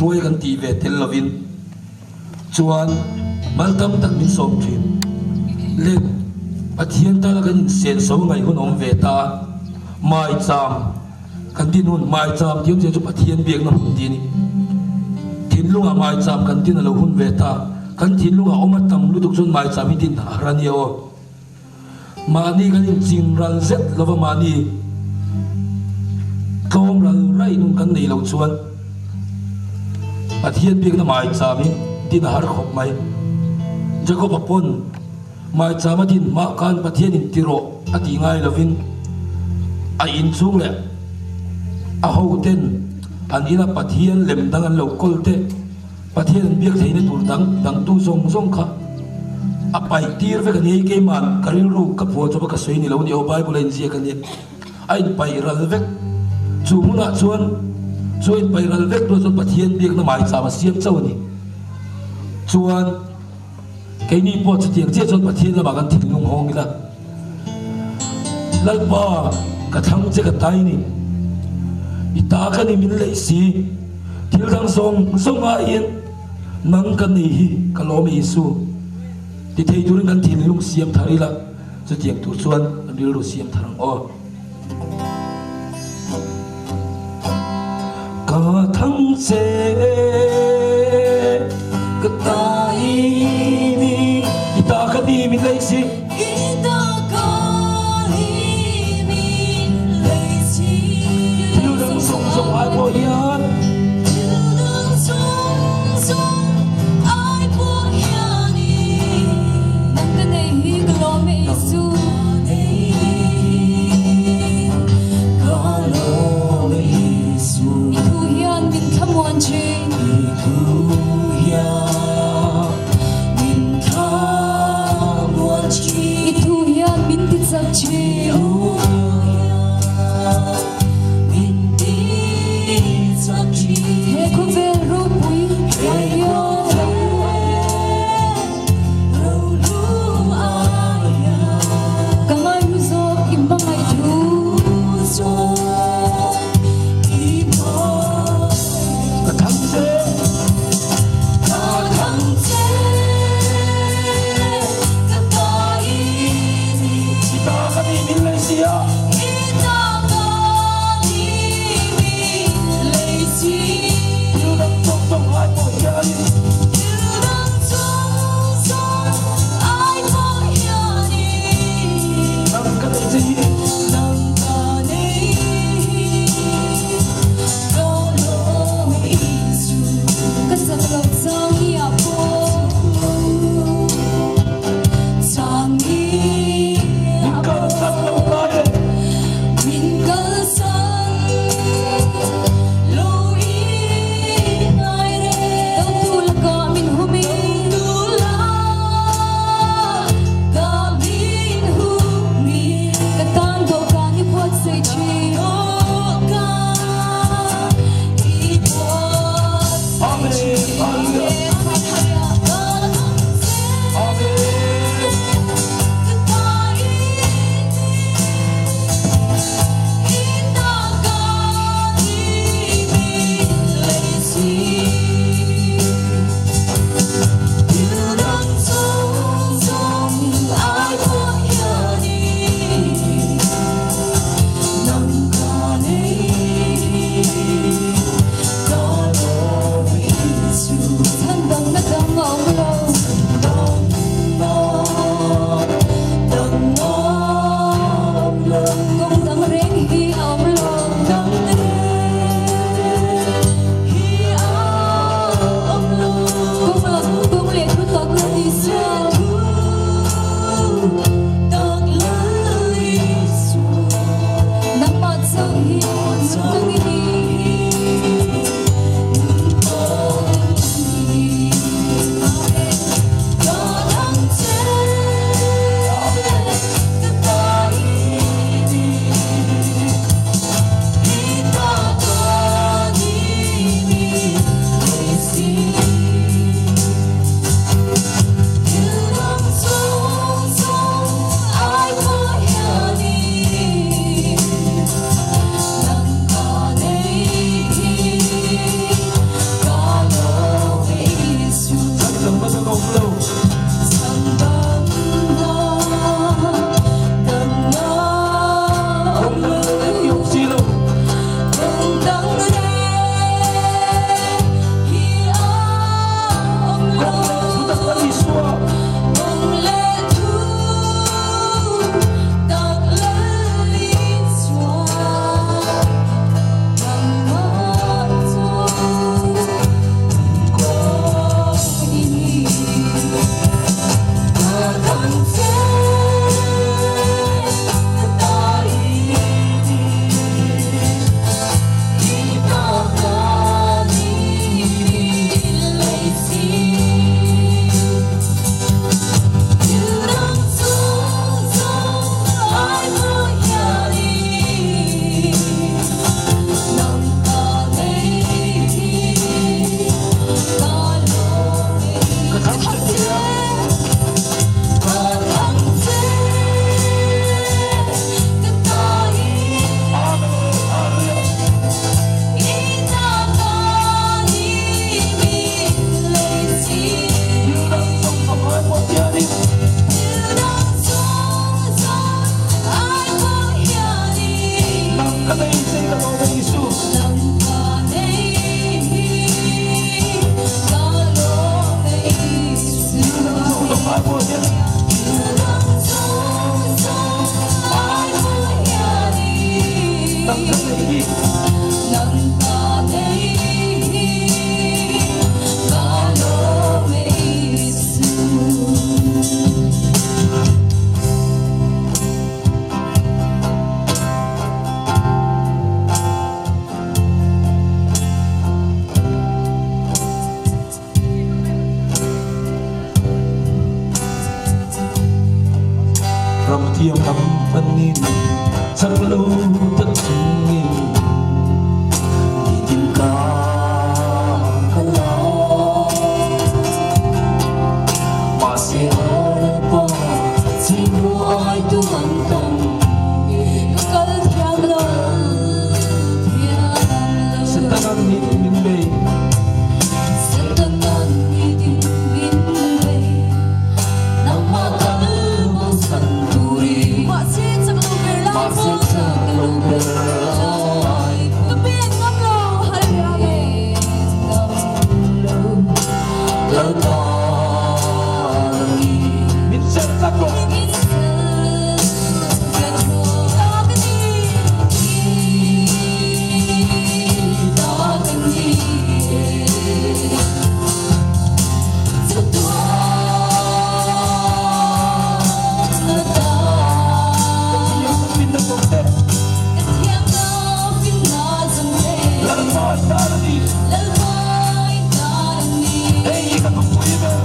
hruai kan tih ve tel lovin chuan mal tam tak min sawm thin. Le Pathian tana kan insenso ngaih hun awm ve ta a, maicham kan din hun, maicham tih awmzia chu Pathian biakna hun tih a ni. Thinlungah maicham kan din a lo hun ve ta, kan thinlungah awm a tam lutuk chuan maicham hi din a har a nia aw. Mahni kan inching ral zet lova mahni tlawm ral raih nun kan neih loh chuan Pathian biakna maicham hi din a har khawp mai. Jakob-a pawn maicham a din hmah khan Pathian in ti rawh a tih ngai lovin a inchhung leh a hoten an ina Pathian lem dang an lo kawl teh. Pathian an biak theihna tur dang dangtu zawng zawng kha a paih tir vek a ni. Hei keimah ka rilru ka phuah chawp a ka sawi ni lo ni aw, Bible a inziak a nia, a inpaih ral vek. Chu hmunah chuan chu a inpaih ral vek hnuah chuan Pathian biakna maicham a siam chauh a ni. Chuan keini pawh chutiang chiah chuan Pathian lamah kan thinlung hawng ila, Lalpa ka thlang che ka tai ni, i ta ka ni min leih si. Thil dang zawng zawng aiin nang ka nei hi ka lawm e Isu. Ti thei turin kan thinlung siam thar ila, chutiang tur chuan kan rilru siam thar ang aw. Ka thang che ka ta i ni, i ta ka ni min lei si. I ta ka ni min lei si. Thil dang zawng zawng ai pawh hian. Thil dang zawng zawng ai pawh hian i. Nang ka nei hi ka lawm e Isu. Ka lawm e Isu. I thu hian min thlamuan thin. I thu hian min thlamuan thin. I thu hian min ti chak thin. I thu hian min ti chak thin. He khawvel ropui ai hian. He khawvel rohlu ai hian. Ka ngaihlu zawk i hmangaih thu. Zawk i hmangaih Ka thang che. Ka thang che. Ka ta i ni. I ta ka ni. Ramthiam lam panin chak lo tak chungin nitin ka kal a. Mahse Lalpa chimruai tu an tam Ka kal thiam lo, thiam lo. Setanan nitin min bei. Setanan nitin min bei. Nangmah kal bosan turin. Mahse chak lo ber lai pawh. Mahse chak lo ber lai pawh. Ka pen ngam lo, hallelujah. Ngam lo, Lalpa nangin. Min serh tlat rawh. Min serh tlat rawh. Ta ka ni. Ta ka ni e. Lalpa i tan a ni. Hei hi ka thupui ber.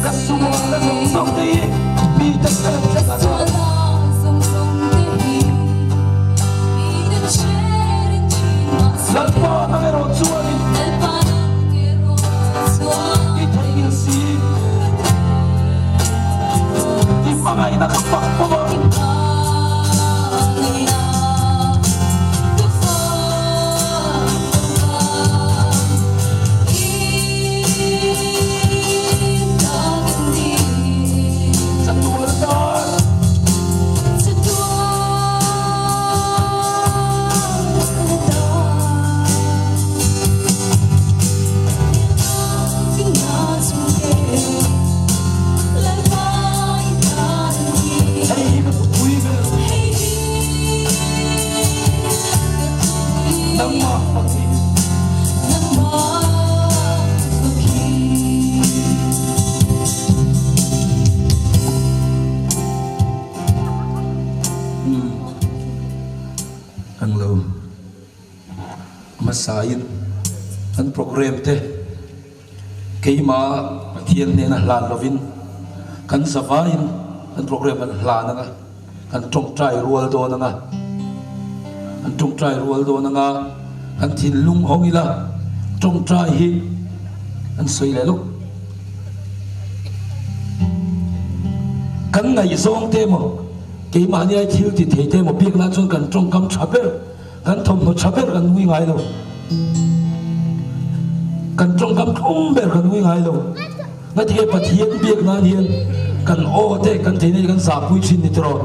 Ka sualna zawng zawng te hi mite hnen thleng a chuan. Lalpa nang erawh chuanin i theihnghilh si. I hmangaihna ka fak pawm a. Chatuan tan. Hei hi ka thupui ber. Nangmah fakhi. Ang lo hmasain an program te keimah Pathian hnena hlan lovin kan zavaiin an program kan hlan anga kan tawngtai rual dawn anga kan tawngtai rual dawn anga kan thinlung hawng ila tawngtai hi an sawi leh lawk. Kan ngaihzawng te emaw keimahni ai thil ti thei te emaw biak nan chuan kan tawngkam tha ber, kan thawmhnaw tha ber kan ngui ngai lo. Kan tawngkam thlum ber kan ngui ngai lo. Ngatinge Pathian biak nan hian kan aw te kan theihna hi kan zahpui thin ni tiraw?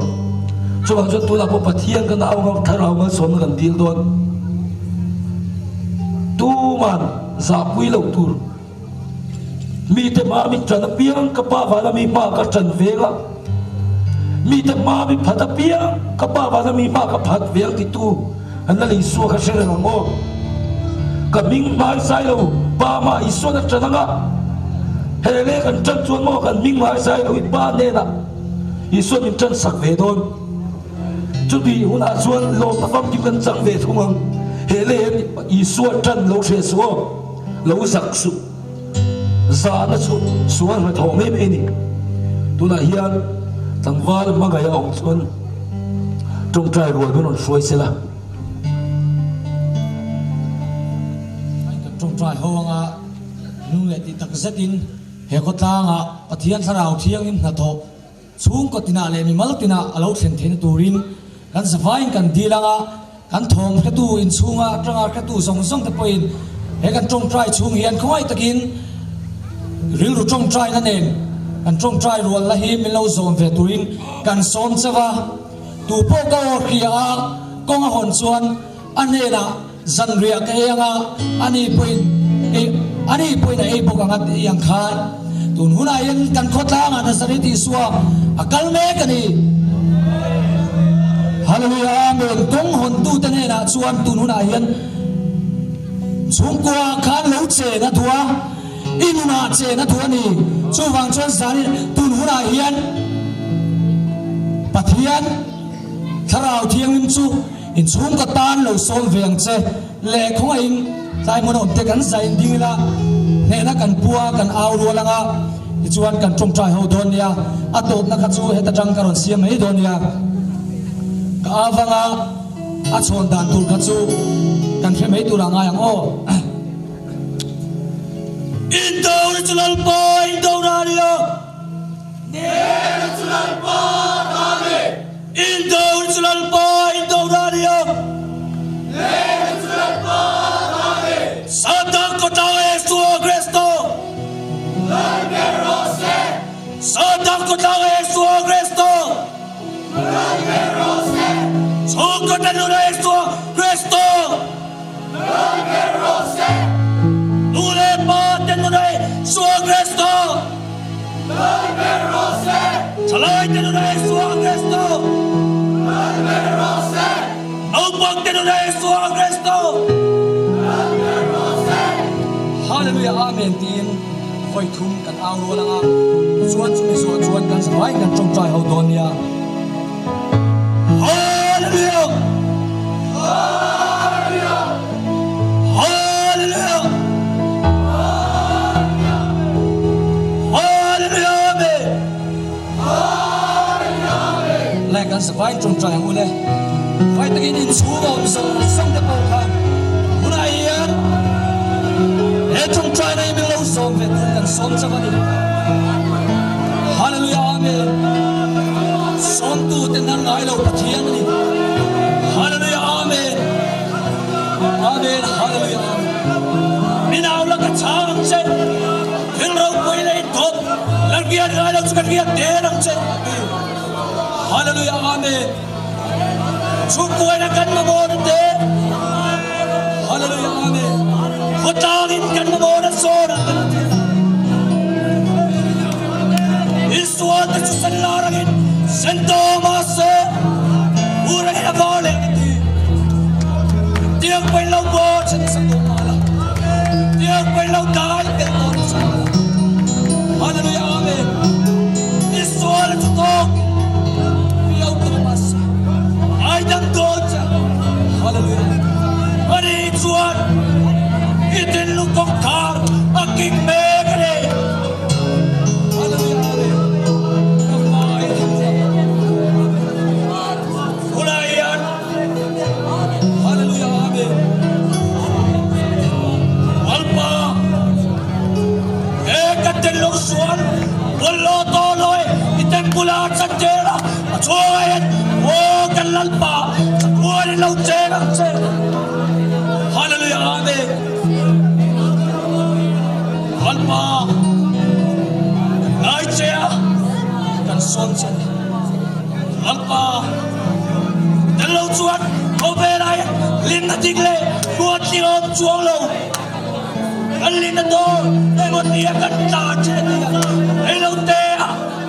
Chuvang chuan tunah pawh Pathian kan au ngam thlarau malsawmna kan dil dawn. Tuman zahpui loh tur. Mite hma mi ṭan apiang ka Pa vana mi hma ka ṭan veng a, mite hma mi phat apiang ka Pa vana mi hma ka phat ve ang titu an la Isua kha hre reng ang aw. Ka hming hmaisai lo Pa mah Isuan a ṭan ang a, he le kan ṭan chuan maw kan hming hmaisai lo i Pa hnenah Isuan min ṭan sak ve dawn. Chuti hunah chuan lawmna famkim kan chang ve thung ang. He le hian Isua ṭan lo hre suh aw. Lo zak suh. Zahna chu sual hnathawh mai mai a ni. Tunah hian tlangval hmangaih a awm chuan tawngtai rual min rawn hruai se la. Kan tawngtai ho anga nung leh tih tak zetin he khawtlangah Pathian Thlarau Thianghlim hnathawh Chhungkaw tinah leh mimal tinah a lo thlen theihna turin kan zavaiin kan dil ang a, kan thawm hretu inchhunga atanga hretu zawng zawng te pawhin he kan tawngtai chhung hian khawngaih takin rilru tawngtaina nen kan tawngtai rualna hi min lo zawm ve turin kan sawm chauh a. Tu pawh ka aw hria a, kawng a hawn chuan a hnenah zanriah ka ei ang a, ani pawhin ei ani pawhin a ei bawk ang a tih ang khan. Tun hunah hian kan khawtlangah Nazareth Isua a kal mek a ni. Hallelujah Amen. Kawng hawntute hnenah chuan tun hunah hian chhungkua khan lo chen a duh a, i nunah chen a duh a ni. Chuvang chuan zanin tun hunah hian Pathian Thlarau Thianghlim chu inchhungkaw tan lo sawm ve ang che. Leh khawngaihin tlai hmun a awm te kan zain ding ila, hnehna kan pu a, kan au rual ang a, tichuan kan tawngtai ho dawn nia, a tawpna kha chu heta tang ka rawn siam mai dawn nia. Ka au vang a, a chhawn dan tur kha chu kan hre mai tur ah ngai ang aw. Indawr chu Lalpa indawr a ni a. Nena chu Lalpa ta ni. Indawr chu Lalpa indawr a ni a. Nena chu Lalpa ta ni. Satan kawtlang Isua Kristo. Lal ber rawh se. Satan kawtlang Isua Kristo. Lal ber rawh se. Chhungkaw tanuna Isua Kristo. Lal ber rawh se. Nu leh pa te nuna Isua Kristo. Lal ber rawh se. Thalai te nuna Isua Kristo. Lal ber rawh se. Naupang te nuna Isua Kristo. Lal ber rawh se. Hallelujah Amen tiin vawi thum kan au rual ang a, chuan chumi zawh chuan kan zavai kan tawngtai ho dawn nia. Hallelujah! Hallelujah! Hallelujah! Hallelujah! Amen! Hallelujah! Lai kan zavai tawngtai ang u le. Vai takin in chhung a awm zawng zawng te pawh khan hunah hian he tawngtaina hi min lo zawm ve tur kan sawm chauh a ni. Hallelujah Amen. Sawmtu te nan ngai lo Pathian a ni. Hallelujah Amen. Amen Hallelujah Amen. Min au la ka chhang ang che. Thil ropui leh thawk lan riat ngai lo chu ka riat der ang che. Hallelujah Amen. Chhungkuaina kan mamawh na te. Hallelujah Amen. Khawtlangin kan mamawh na zawn ah kan ti. Isua te chu sen lar angin sen tawh mahse ur angin a var leh ka ti. Tiang paih lo bawr chen sak tawh mah la. Tiang paih lo dai tel tawh nasa mah la. Hallelujah Amen. Isua te chu tawk viau tawh mahse ai dang dawn che. Hallelujah. Ani chuan i thinlung kawngkhar a king mek a ni. Hallelujah Amen Lalpa ngai che a kan sawn che ni Lalpa tel lo chuan khawvel ai hlimna dik leh ruatling a awm chuang lo kan hlimna dawn emaw tia kan tla che ni a reilo te a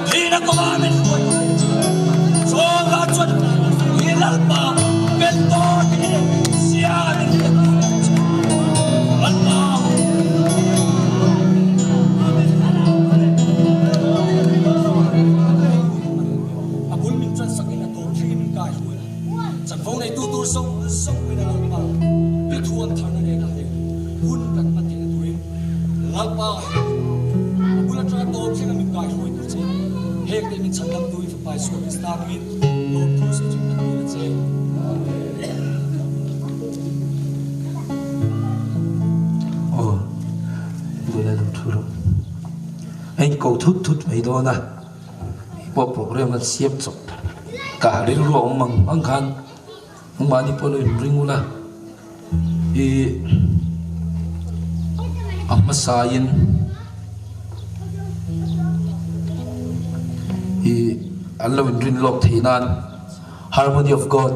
thihna kawngah min hruai chhawngah chuan hi Lalpa bel dawn hi sia min hriat che Lalpa A bul min chuan sakin a tawp thlengin min kai hruai a, chanvo neitu tur zawng zawng pawhin a Lalpa i thuan tharna nena hei hun kan hman theihna turin Lalpa a bul atanga tawp thlenga min kai hruai tur che heng te min chhandamtu i Fapa Isua Krista hmingin lawmthu sawi chu kan dil a che. Aw, duh leh lo thu rawh. A in ko thut thut mai dawn a, hei pawh program kan siam chawp ka rilru a awm ang ang khan mahni pawh lo inring ula i a hmasain i an lo inrin lawk theih nan Harmony of God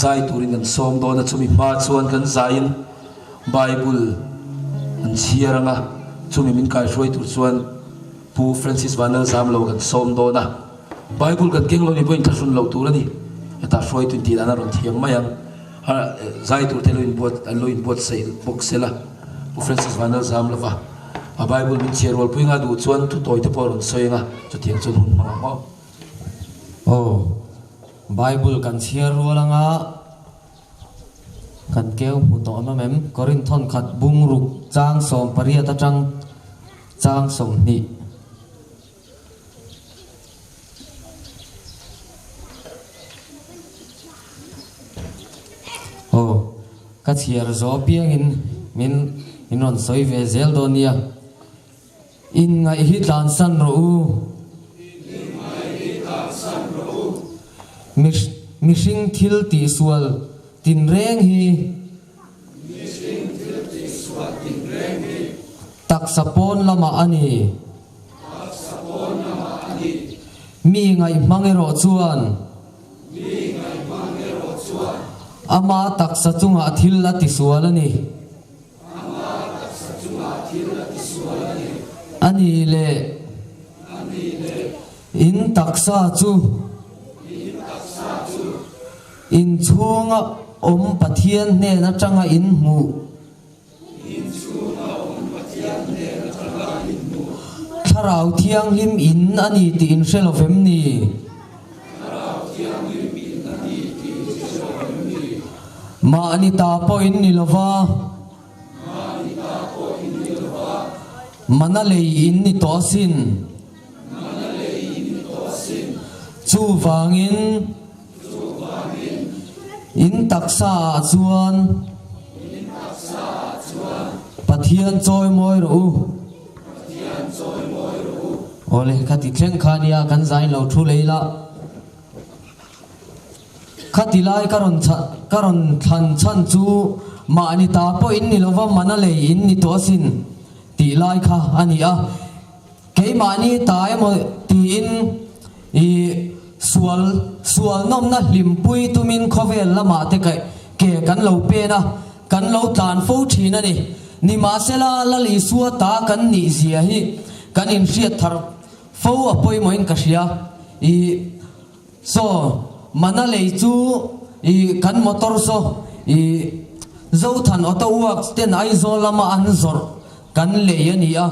Zai turin kan sawm dawn a, chumi hma chuan kan zaiin Bible an chhiar ang a. Chumi min kaihruai tur chuan Pu Francis Vanlalzamlo kan sawm dawn a. Bible kan keng lo ni pawhin thlahrun loh tur a ni. Hetah hruaitu in tih dan a rawn thiam mai ang. Zai tur te lo inbuat an lo inbuatsaih bawk se la. Pu Francis Vanlalzamlova a Bible min chhiar rualpui nga duh chuan thutawi te pawh a rawn sawi ang a, chutiang chuan hun hmang ang aw. Aw, Bible kan chhiar rual anga kan keu hmu tawh hlawm em? Korinthon khat bungruk chang 18 atang chang 20. Aw, ka chhiar zawh apiangin min min rawn sawi ve zel dawn nia. Inngaih hi tlansan rawh u. Mihring thil tihsual tinreng hi. Taksa pawn lamah a ni. Mi ngaihmang erawh chuan. Ama taksa chungah thil a tisual a ni. Ama taksa chungah thil a ti sual a ni. A ni le. A ni le. In taksa chu. In taksa chu. In chhunga awm Pathian hnen atanga in hmuh. In chhunga awm Pathian hnen atanga in hmuh. Thlarau Thianghlim in a ni tih in hre lo vem ni? Thlarau Thianghlim in a ni tih in hre lo vem ni? Mahni ta pawh in ni lo va. Mahni ta pawh in ni lo va. Mana lei in ni tawh asin. Mana lei in ni tawh asin. Chuvangin. Chuvangin. In taksa ah chuan. In taksa ah chuan. Pathian chawi mawi rawh u. Pathian chawi mawi rawh u. Awle, khati thleng kha nia kan zain lo thu lei la. Khati lai ka rawn ka rawn thlan chhan chu mahni ta pawh in ni lova mana lei in ni tawh asin tih lai kha a ni a. Keimahni ta emaw tiin i sual sual nawmna hlimpui tumin khawvel lamah te ke kan lo pen a, kan lo tlan fo thin a ni. Nimahsela Lal Isua ta kan nih zia hi kan inhriat thar fo a pawimawhin ka hria. I. Saw, mana lei chu i kan motor saw i Zothan Auto Works ten Aizawl lama an zawrh kan lei a ni a.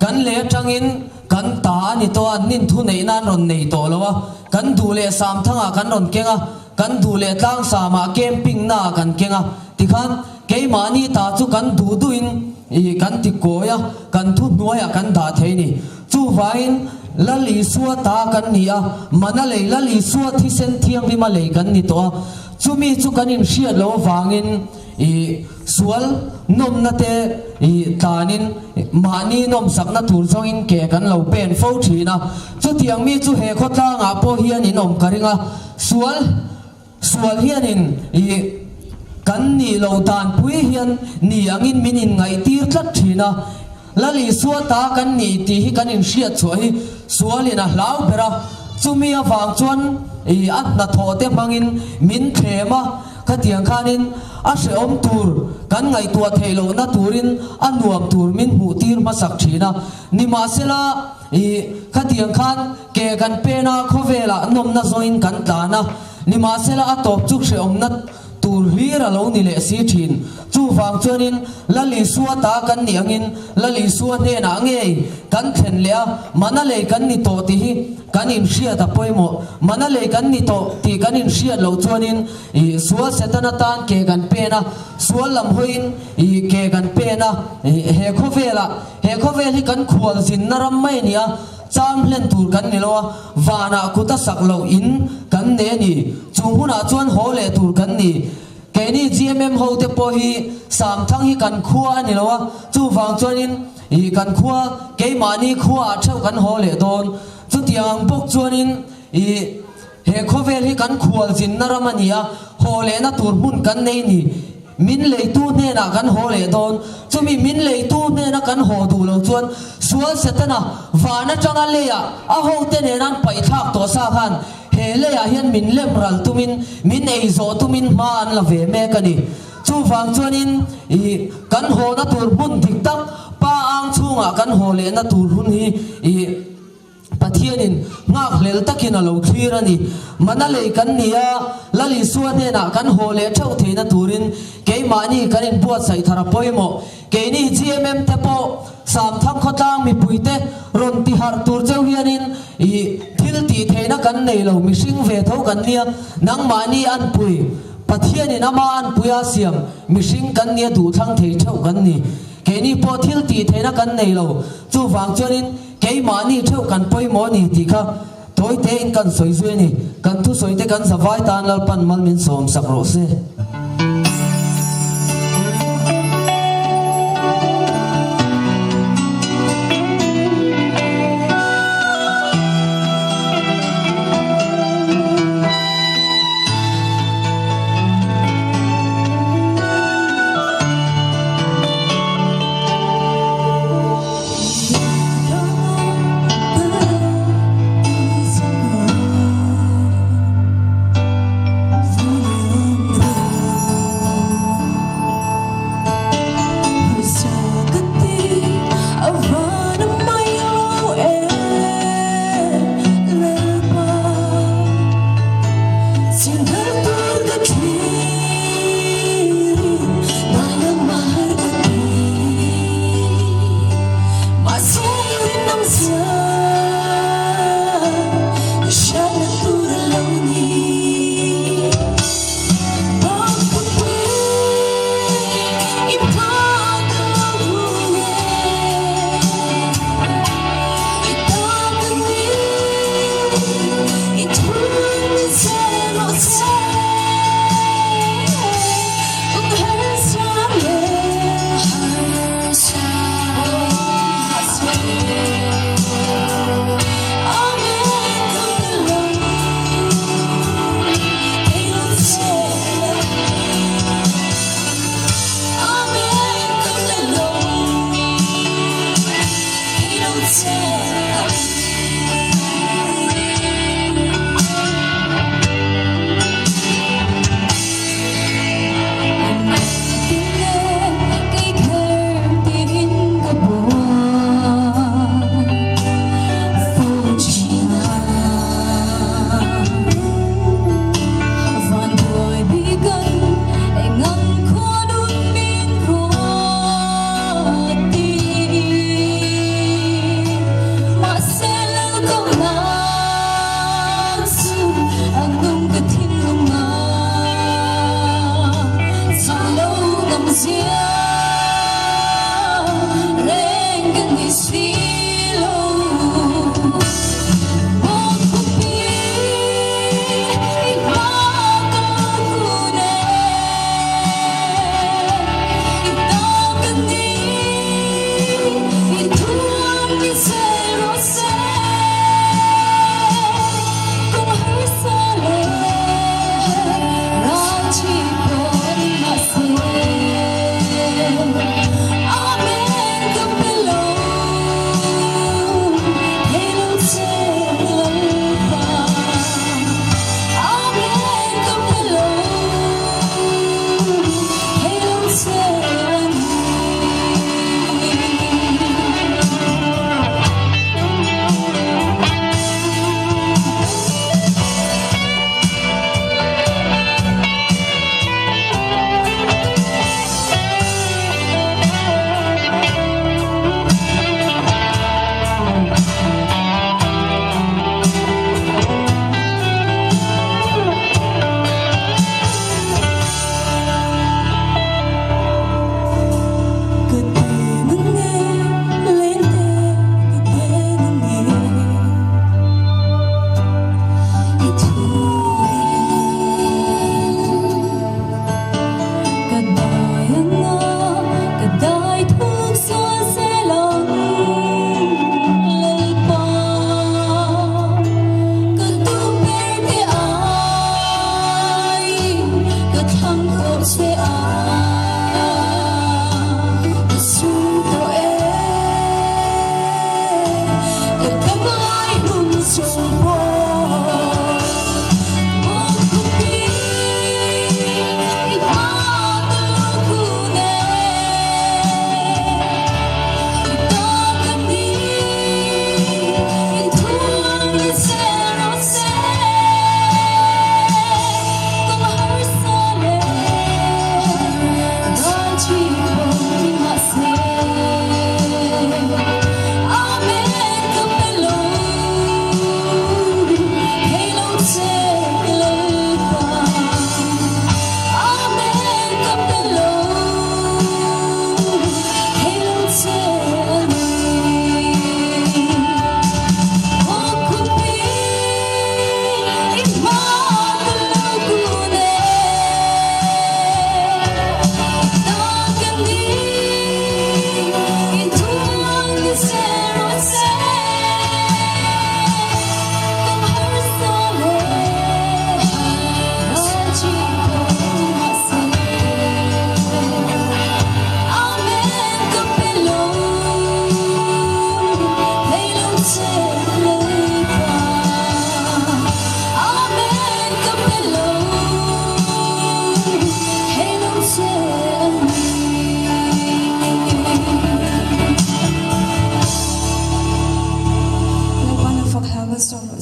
Kan lei atangin kan ta a ni tawh a, an nin thu neih nan rawn nei tawh lo a. Kan duh leh Samthangah kan rawn keng a, kan duh leh Tlangsamah camping naah kan keng a. Tikhan keimahni ta chu kan duh duhin i kan ti kawi a, kan thu hnuaiah kan dah thei a ni. Chuvangin Lal Isua ta kan ni a, mana lei Lal Isua thisen thianghlima lei kan ni tawh a, chumi chu kan inhriat loh avangin i sual nawmna te i tlanin mahni nawmsakna tur zawngin ke kan lo pen fo thin a. Chutiang mi chu he khawtlangah pawh hian in awm ka ring a, sual Sual hianin i kan nih loh danpui hian ni angin min inngaihtir tlat thin a, Lal Isua ta kan nih tih hi kan inhriat chhuah hi sualin a hlau ber a, chumi avang chuan i a hnathawh te hmangin min thlem a, khatiang khanin a hrehawm tur kan ngaihtuah theih lohna turin a nuam tur min hmuhtir hmasak thin a, nimahsela i khatiang khan Ke kan pen a, khawvelah nawmna zawngin kan tlan a, nimahsela a tawp chu hrehawmna tur hlir a lo ni leh si thin. Chuvang chuanin Lal Isua ta kan nih angin Lal Isua hnenah ngei kan thlen leh a, mana lei kan ni tawh tih hi kan inhriat a pawimawh. Mana lei kan ni tawh tih kan inhriat loh chuanin ih sual Setana tan ke kan pen a, sual lam hawiin ih ke kan pen a, ih he khawvelah he khawvel hi kan khualzinna ram mai a ni a, Cham hlen tur kan ni lo a, vanah kut a sak loh in kan nei a ni. Chu hmunah chuan haw leh tur kan ni. Keini GMM ho te pawh hi Samthang hi kan khua a ni lo a, chuvang chuanin ih kan khua keimahni khuaah theuh kan haw leh dawn. Chutiang ang bawk chuanin ih he khawvel hi kan khualzinna ram a ni a, haw lehna tur hmun kan nei ni. Min leitu hnenah kan haw leh dawn. Chumi min leitu hnena kan haw duh lo chuan sual Setana van atanga leiah a hote nena an paihthlak tawh sa khan he leiah hian min lem ral tumin, min ei zawh tumin hma an la ve mek a ni. Chuvang chuanin ih kan hawna tur hmun dik tak Pa ang chhungah kan haw lehna tur hun hi ih Pathianin nghakhlel takin a lo thlir a ni. Mana lei kan ni a, Lal Isua hnenah kan haw leh theuh theihna turin keimahni kan inbuatsaih thar a pawimawh. Keini GMM te pawh Samthang khawtlang mipuite rawn ti harh tur cheu hianin ih thil tih theihna kan nei lo, mihring ve tho kan nia, nangmahni anpui, Pathianin ama anpuia siam mihring kan nia duhthlang thei theuh kan ni. Keini pawh thil tih theihna kan nei lo, chuvang chuanin keimahni theuh kan pawimawh a ni tih kha tawi tein kan sawi zui a ni. Kan thusawi te kan zavai tan Lalpan mal min sawm sak rawh se.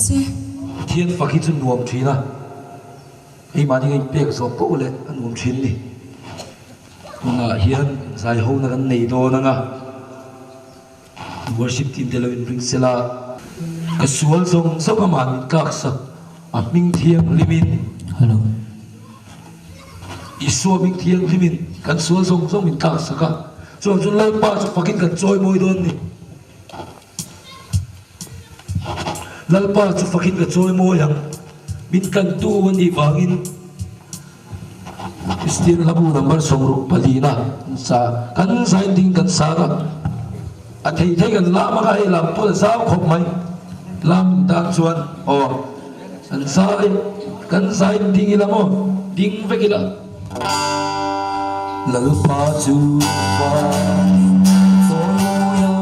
che. Pathian fak hi chu nuam thin a, keimahni ka inpek zawh poh leh a nuam thin ni. Tunah hian zaihona kan nei dawn ang a, worship team te lo inring sela. Ka sual zawng zawng amah min tlaksak a hming thianghlimin. Hello. Isua hming thianghlimin kan sual zawng zawng min tlaksak a, chuvang chuan Lalpa chu fakin kan chawi mawi dawn ni. Lalpa chu fakin ka chawi mawi ang, min tlantu a nih vangin. Kristian hlabu number 64 na sa kan zain ding kan sang a, a thei thei kan lam anga hei lam pawh a zau khawp mai. Lam tan chuan aw kan zai kan zain ding ila maw ding vek ila. Lalpa chu fakin chawi mawi a.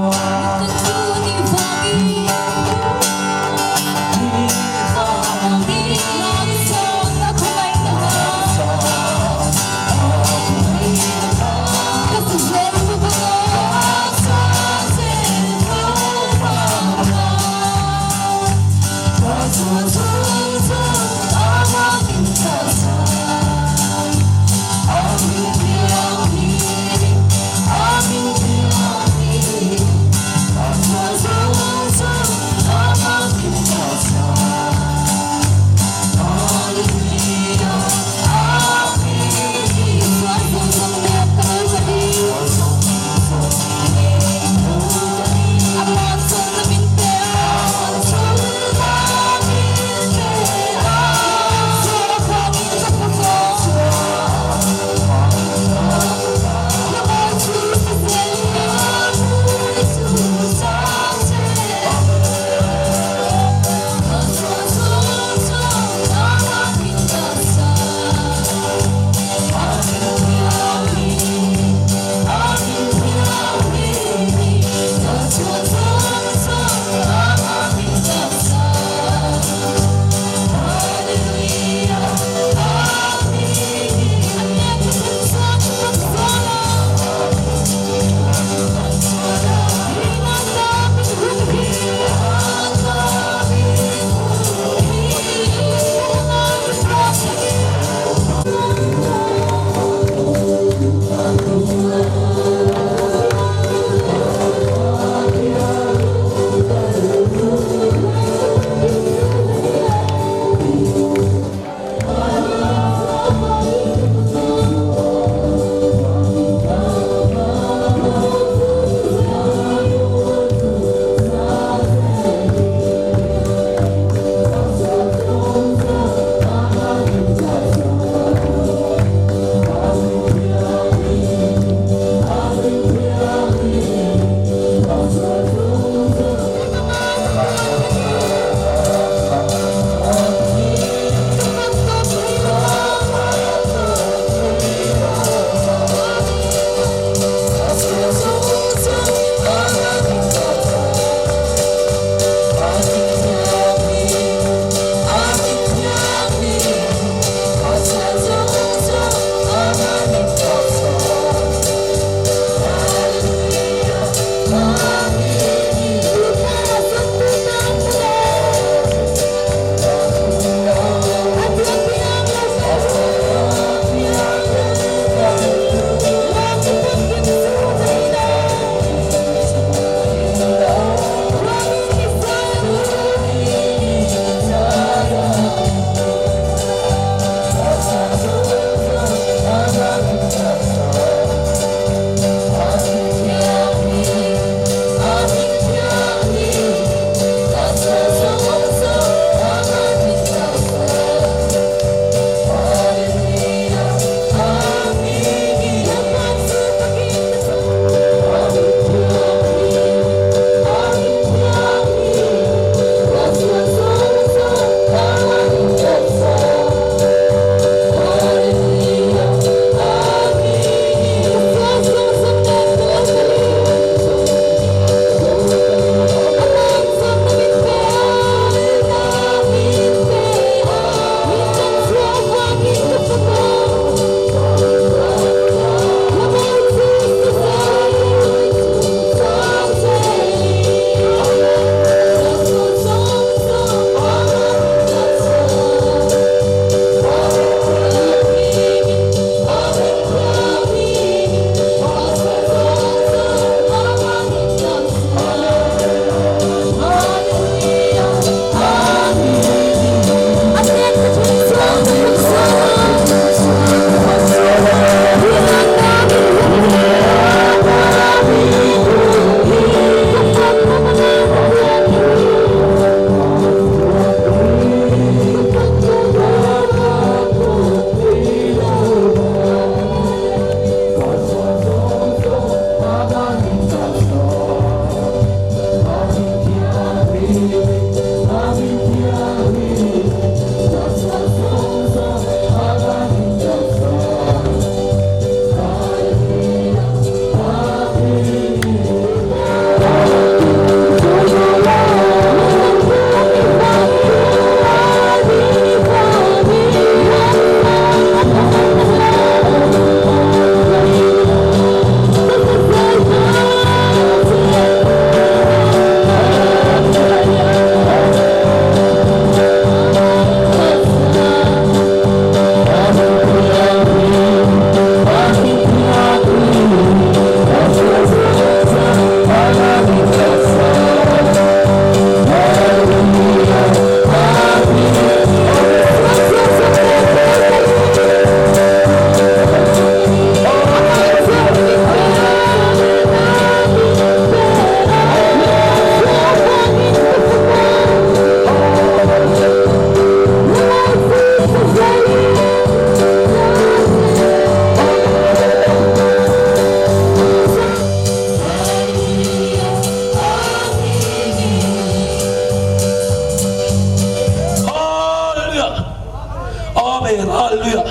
Amen Hallelujah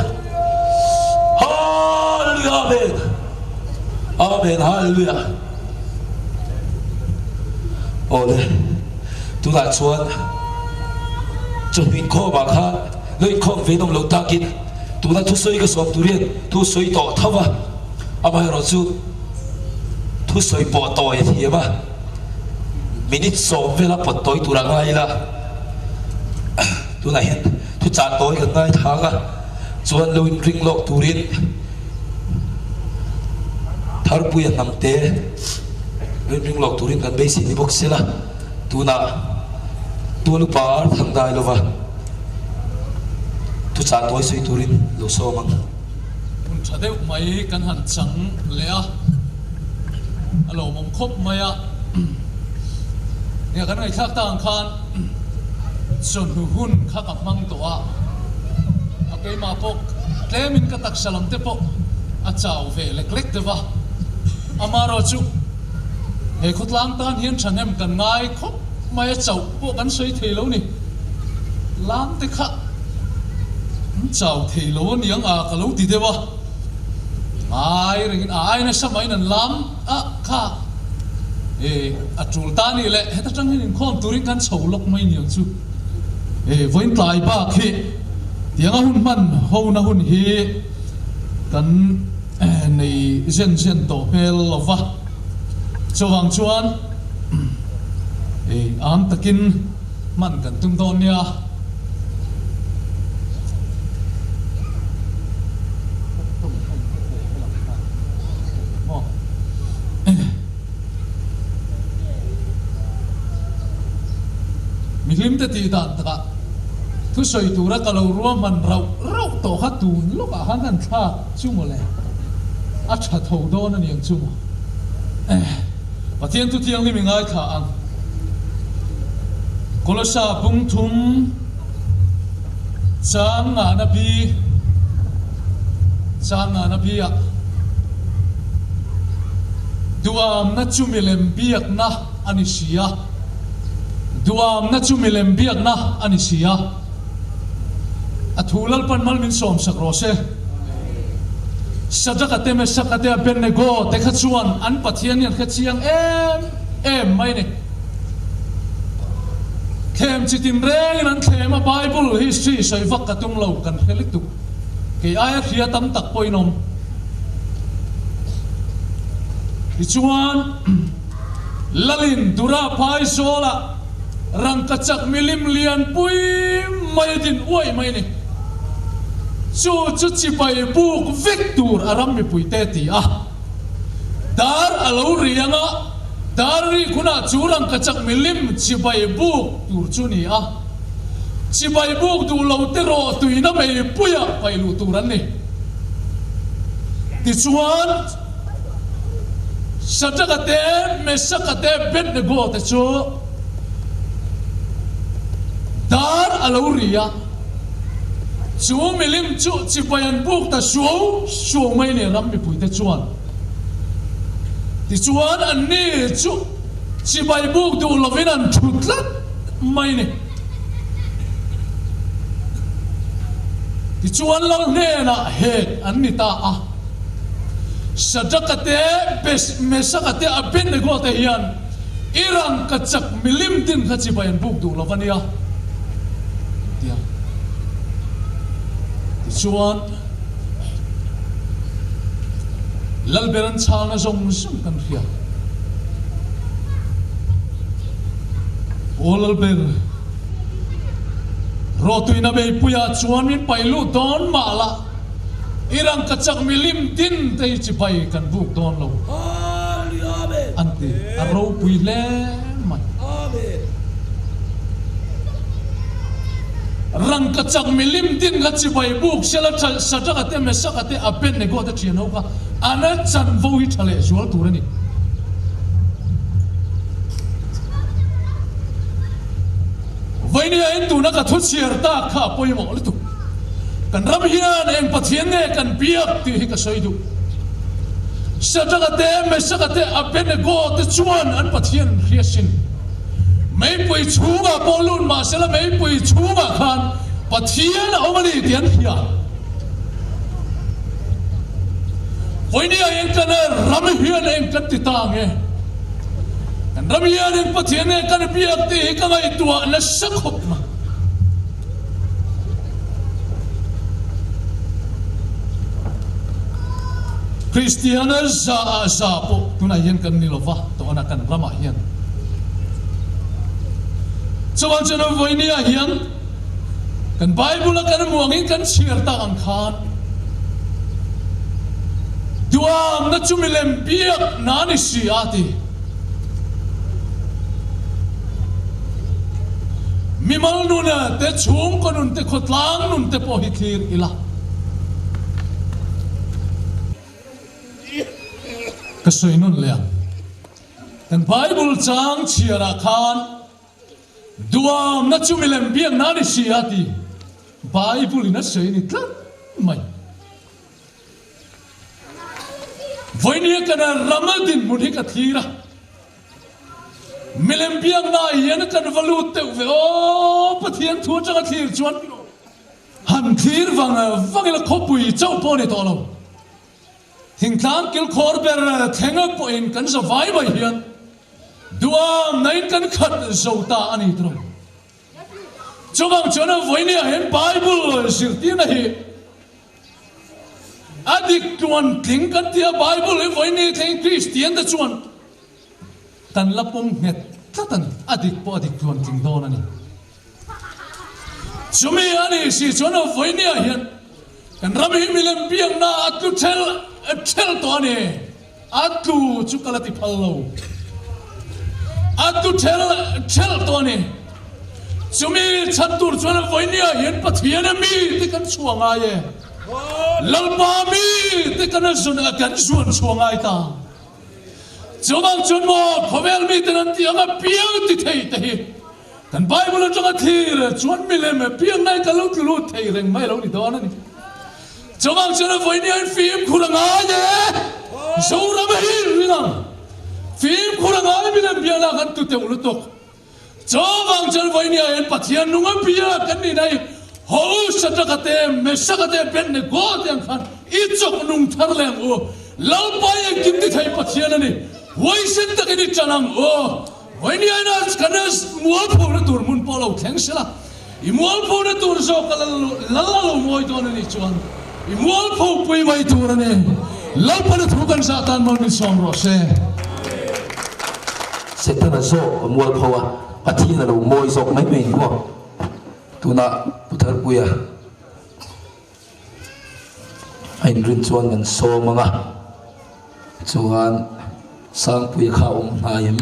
Hallelujah Amen Amen Hallelujah Awle tunah chuan chawhnu inkhawmah khan lo inkhawm ve nawm loh takin tuna thusawi ka sawm tur hian thusawi tawh tho va amaherawhchu thusawi pawh tawi a thiam a minute sawm vela pawt tawi tur a ngai ila tunah hian thuchah tawi kan ngai thang a chuan lo inring lawk turin Tharpuia hnam te lo inring lawk turin kan beisei ni bawk sela tunah tual upa ar thang dai lova thuchah tawi sawi turin lo sawm ang. Hun tha deuh mai kan han chang leh a, a lawmawm khawp mai a. Nia kan ngaihthlak tak ang khan chawhnu hun kha ka hmang tawh a, a keimah pawh tlemin ka taksa lam te pawh a chau ve lek lek deuh a. Amaherawhchu he khawtlang tan hian thahnem kan ngai khawp mai a, chauh pawh kan sawi thei lo ni. Lam te kha an chau thei lo a niang a ka lo ti deuh a, ngai rengin a ai nasa maiin an lam a kha e a tul ta ni le heta tang hian inkhawm turin kan chho lawk mai niang chu e vawiin tlai bak hi tianga hun hman ho na hun hi kan nei zen zen tawh hmel lo va chuvang chuan e am takin Hman kan tum dawn nia. Mihlim te tih dan takah thusawi tura ka lo ruahman rauh rauh tawh kha tun lawkah khan kan thlak chu mawle a tha tho dawn a niang chu maw. Pathian thu thianghlim i ngaithla ang. Kolosa bung thum chang ngahna bi chang ngahna bi ah duamna chu milem biakna a ni si a, duamna chu milem biakna a ni si a. A thu Lalpan mal min sawmsak rawh se. Sadraka te, Mesaka te, Abednego te kha chuan an Pathian hi an hre chiang em em mai a ni. Thlem chi tin rengin an thlem a, Bible history sawi vak ka tum lo, kan hre lutuk. Kei aia hria tam tak pawhin awm. Tichuan, Lalin Dura Phaizawlah rangkachak milim lian pui mai a din uaih mai a ni. Chu chu chibai buk vek tur a ram mipuite ti a. Dar a lo ri ang a, dar rik hunah chu rangkachak milim chibai buk tur chu ni a. Chibai buk duh lo te rawh tuina mei puiah paih luh tur an ni. Tichuan, Shadrach-a te, Meshach-a te, Abednego te chu dar a lo ri a, chu milim chu chibai an buk ta suau suau mai nen ram mipuite chuan. Tichuan anni chu chibai buk duh lovin an thu tlat mai ni. Tichuan lal hnenah hek an ni ta a. Shadrach-a te, Meshach-a te, Abednego te hian i rangkachak milim din kha chibai an buk duh lo va nia, tia. Tichuan, Lalber an chhangna zawng zawng kan hria. Aw Lalber, rawtuina meipuiah chuan min paih lut dawn mah la, I rangkachak milim din te hi chibai kan buk dawn lo an ti. A ropui hle mai. Rangkachak milim din kha chibai buk sela tha Shadrach-a te Meshach-a te Abednego te thian ho kha an a chanvo hi tha leh zual tur a ni. Vawinia in tuna ka thu chhiar tak kha a pawimawh lutuk. Kan ram hian eng Pathian nge kan biak tih hi ka sawi duh. Shadrach-a te, Meshach-a te, Abednego te chuan an Pathian an hria sin. Meipui chhungah pawh lut mahsela meipui chhungah khan. Pathian a awm a ni tih an hria. Vawinia eng kan ram hian eng kan ti ta ang e? Kan ram hian eng Pathian nge kan biak tih hi ka ngaihtuah nasa khawp mai. Kristiana za ah za pawh tunah hian kan ni lova, tawhna kan ramah hian. Chuvang chuan vawinia hian kan Bible a kan muangin kan chhiar tak ang khan duamna chu milem biak na ni si a ti. Mimal nun te, chhungkaw nun te, khawtlang nun te pawh hi thlir ila. Ka sawi nun leh ang. Kan Bible chang chhiarah khan duamna chu milem biakna a ni si a ti Bible in a sawi ni tlat mai. Vawinia kan rama dinhmun hi ka thlir a, milem biakna ah hian kan va lut deuh ve aw, Pathian thu atanga thlir chuan han thlir vang vang ila khawpui chauh pawh a ni tawh lo. Thingtlang kilkhawr ber thlenga pawhin kan za vai mai hian duam nain kan khat zo ta a ni tawh. Chuvang chuan vawinia hian Bible zirtirna hi a dik tluan tling kan ti a, Bible hi vawinia thleng Kristian te chuan kan la pawm nghet tlat a ni, a dik pawh a dik tluan tling dawn a ni. Chumi a nih si chuan vawinia hian kan ram hi milem biakna a tlu ṭhel ṭhel tawh a ni. A tlu chu ka la ti phal lo. A tlu ṭhel ṭhel tawh a ni. Chumi chhan tur chuan vawinia hian Pathian a mi te kan chhuah ngai e. Lalpa mi te kan zun kan zuan chhuah ngai ta. Chuvang chuan maw khawvel miten an tih anga piang ti thei te hi kan Bible atanga thlir chuan milem piang ngai kan lo tlu lut thei reng mai lo ni dawn a ni. Chuvang chuan a vawinia in fimkhur a ngai e, Zoram hi ring ang. Fimkhur a ngai milem biakna kan tu teuh lutuk. Chuvang chuan vawinia hian Pathian nung a bia kan nih na hi ho Shadrach-a te, Meshach-a te, Abednego te ang khan i chawk nung thar leh ang u. Lalpa i engkim ti thei Pathian a ni. Huaisen takin i ṭan ang u. Vawinia ina kan mualphona tur hmun pawh lo thleng sela, i mualphona tur zawk a lal a lo mawi dawn a nih chuan i mualpho pui mai tur a ni. Lalpana thu kan zah tan maw min sawm rawh se. Setana zawk a mualpho a, Pathian a lo mawi zawk mai mai ni maw? Tunah Pu Tharpuia a inrin chuan kan sawm ang a, chuan Sangpuia kha a awm hnai em?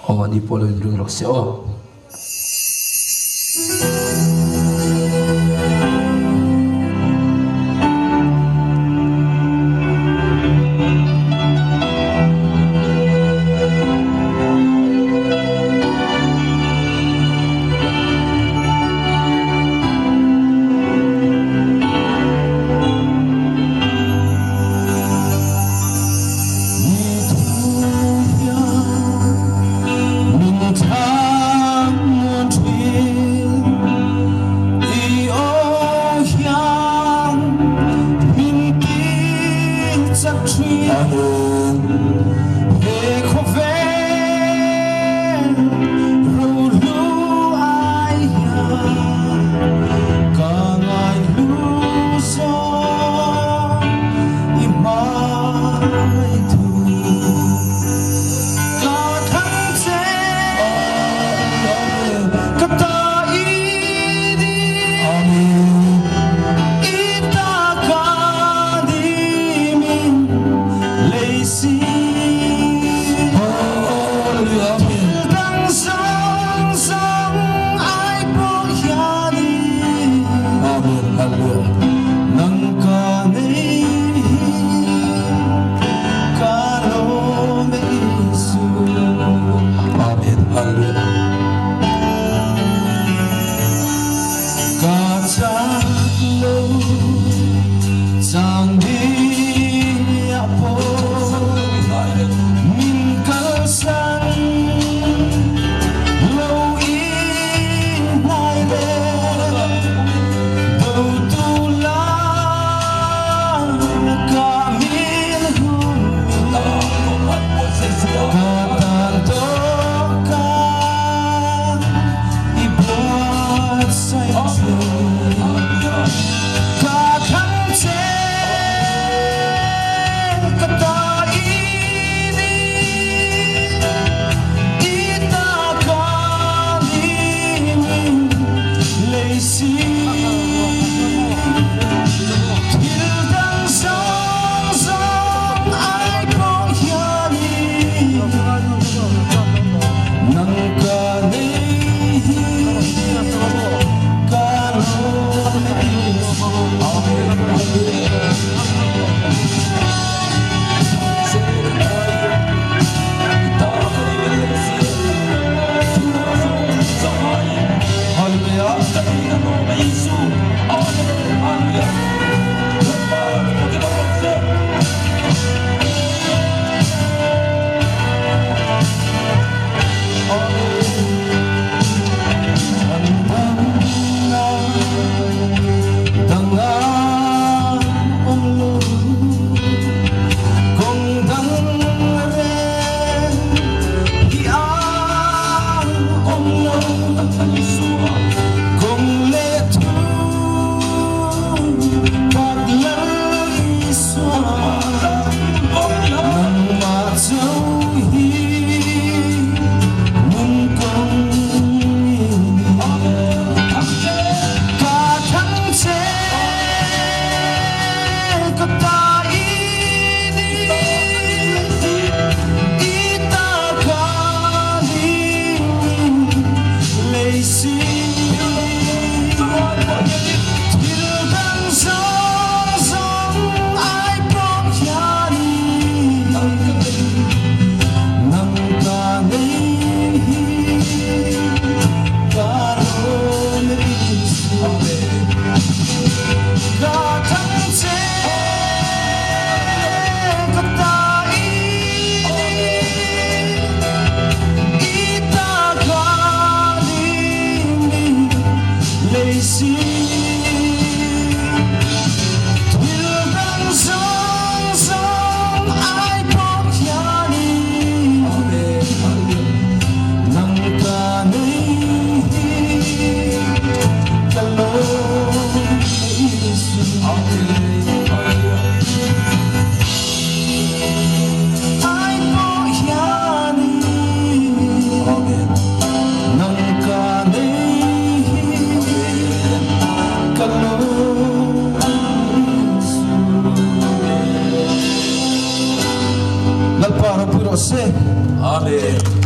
Aw ani pawh lo inring rawh se aw. si. Thil dang zawng zawng ai pawh hianin nang ka nei hi ka lawm e Isu. Ai pawh hianin nang ka nei hi ka lawm e Isu. Lalpa ropui rawh se. Amen.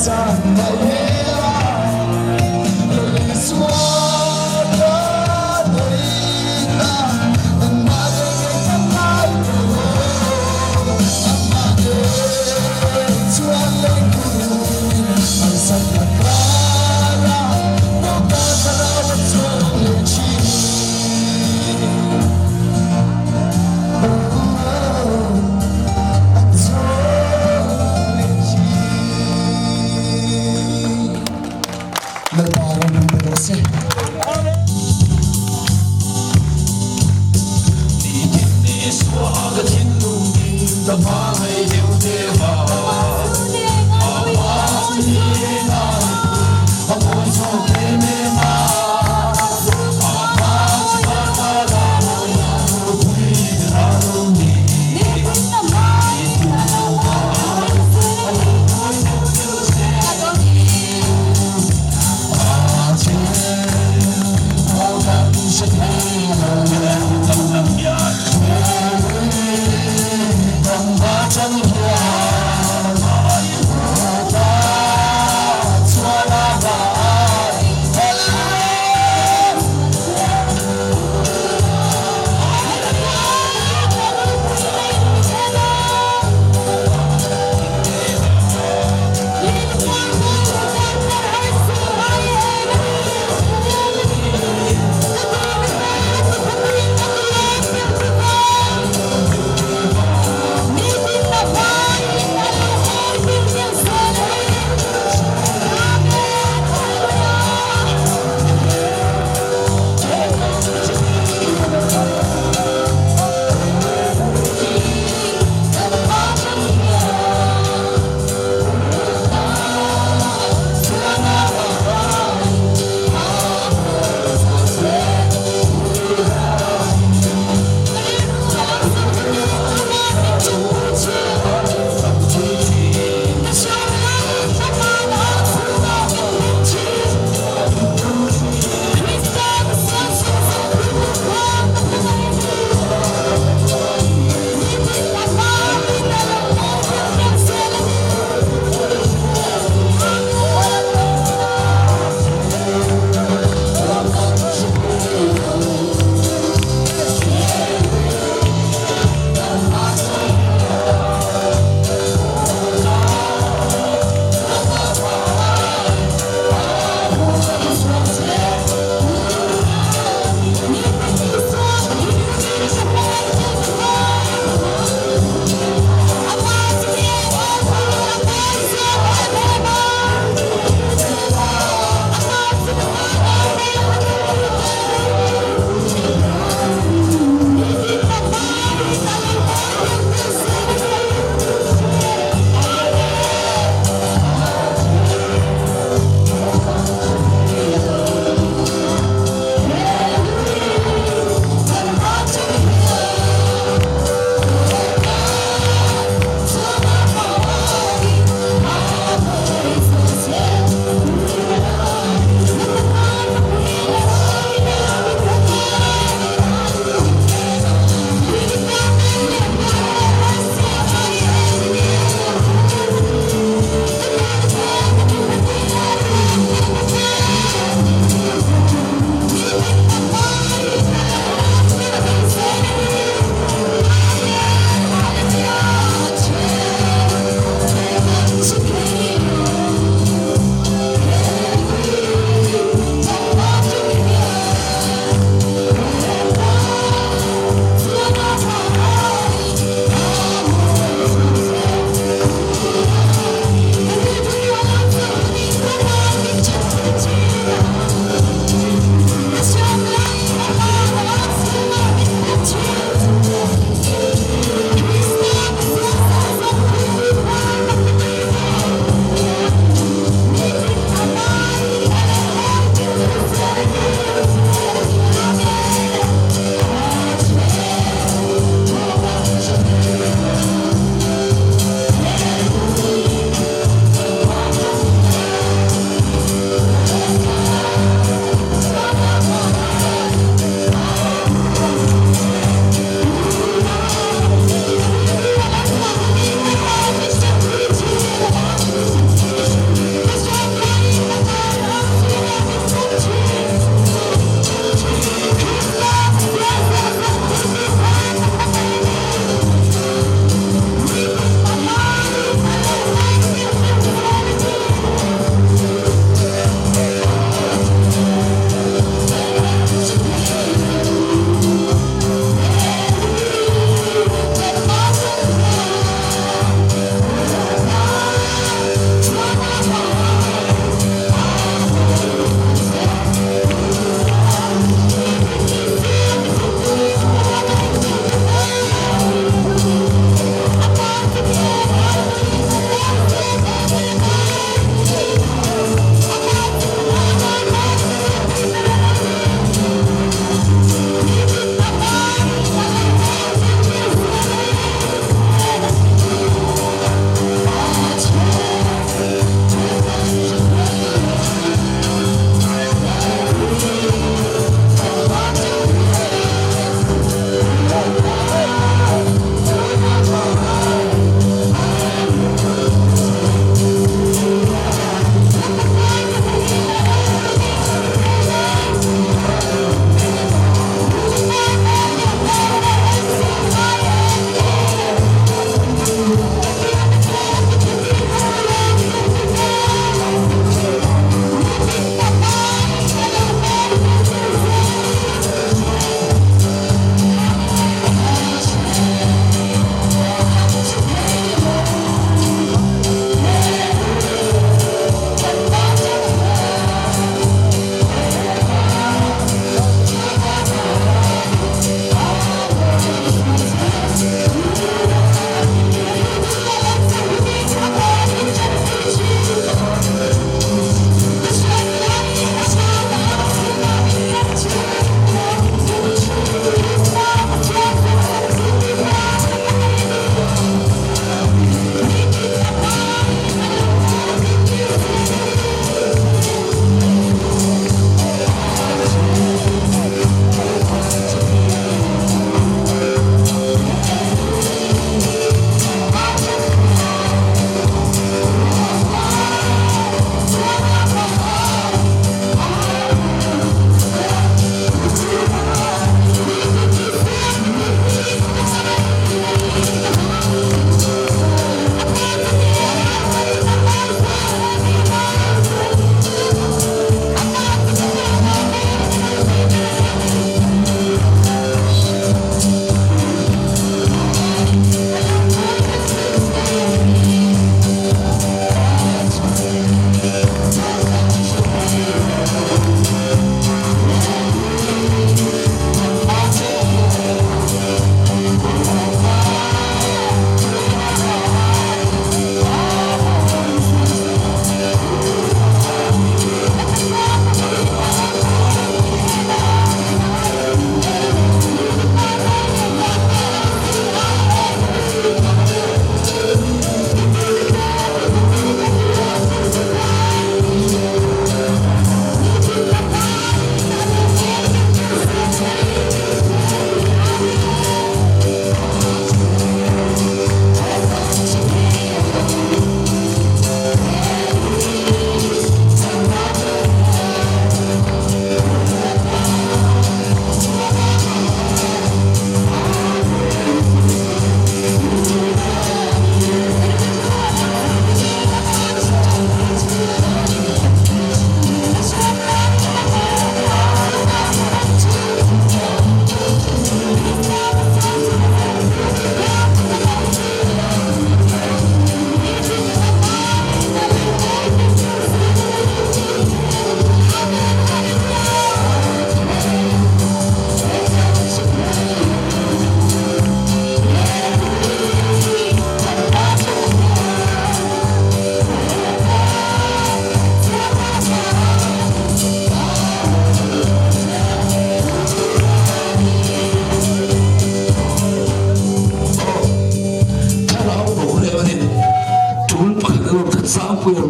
Time. Ka hmangaih deuh deuh a. A hma chu ni a mawi zawk em em a. A hma chu van a mawi a, ropui ber a lo ni. Nitin a lo a lo mawi deuh deuh zel a ni. A che maw kan hre thei lo. Dang dang hian.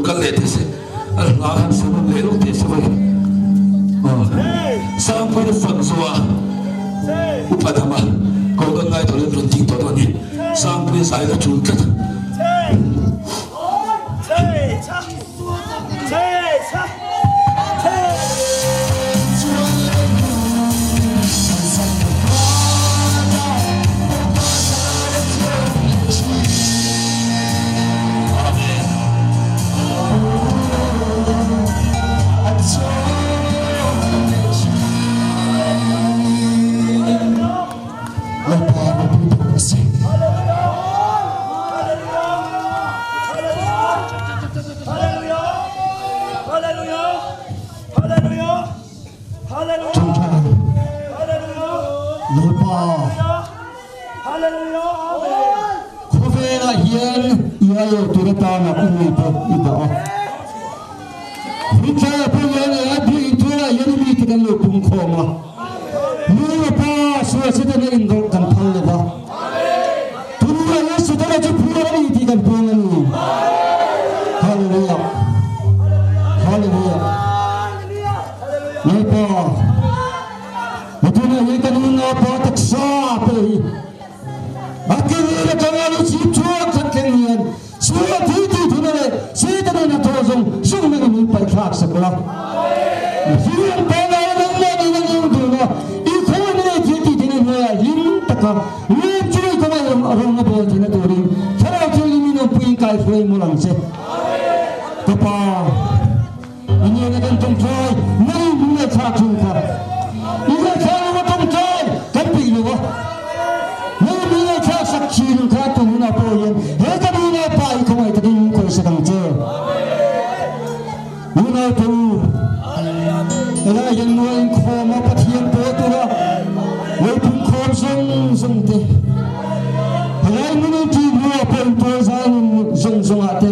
Rawn kal leh teh se, a hla han sa nawn leh lawk teh se vawi. Sangpuiin a fak zo a, upa dama ko kan ngai tawh lo in rawn ding tawh dawn a ni. Sangpuia zai la tul tlat. Khawvelah hian i aiawh tur atana i mite i dah a. Hritlai pawh hian a biak intuarah hian i mite kan lo pungkhawm a. Nu leh pa sual Setana inrawlh kan phal lo va. Tunlai hian Setana chu phuar a ni tih kan puang a ni. Hallelujah! Hallelujah! Lalpa, tunah hian kan unau pa taksa te hi a career atanga lu chhip chhuak khat thleng hian sual thi ti thuna leh Setana hnathawh zawng zawng nangin min paihthlak sak la. Mihring pangngai nangmah nen an in dun a, i khawihna leh thil tih theihna hnuaiah hlim taka lawm chu i kawngah i rawng a bawl theihna turin Thlarau Thianghlim in awmpuiin kaihruai mawlh ang che. Ka Pa, i nena kan tawngtai nang in min ngaihthlak thin kha. I ngaihthlak lo a tawngtai kan peih lo a, nang in min ngaihthlak sak thin kha tun hunah pawh hian he kan unau Pa i khawngaih takin min khawihsak ang che. Unau te u, helai hian nuai inkhawm a Pathian pawl tura lo phunkhawm zawng zawng te, helai hmun in ṭih hnuah pawh intual zai nun zawng zawngah te,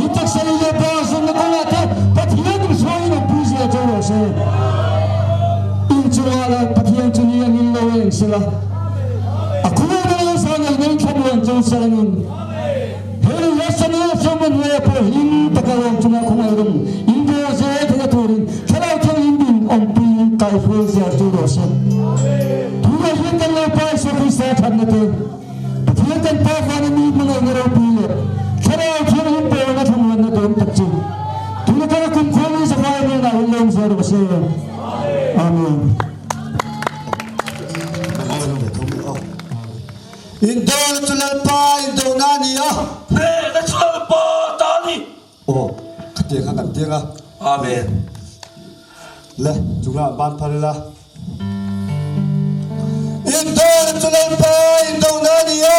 i taksa lei leh pa zawnna kawngah te Pathian in hruaiin awmpui zel cho rawh se. Inchungah lah Pathian chu ni angin lo eng sela, a khuaina lo sa ngei nei thlamuan cho selangin, He Yesenia sermon hnuaia pawh hlim taka lawm chunga khawngaih rawng indawl zel theihna turin Thlarau Thianghlim in awmpui kaihruai zel chu rawh se. Tunah hian kan lo Pa Isua Krista thatna te, Pathian kan Pa vana mi hmangaihna ropui leh Thlarau Thianghlim pawlna thlamuanna dawn tak chu tun atanga kum khualin zavai hnenah hian lawm zel rawh se. Amen. Indona chu Lalpa indona a ni a. Hnehna chu Lalpa ta a ni. Aw, khatiang kha kan tiang a. Amen. Le, chungah ban phal ila. Indona chu Lalpa indona a ni a.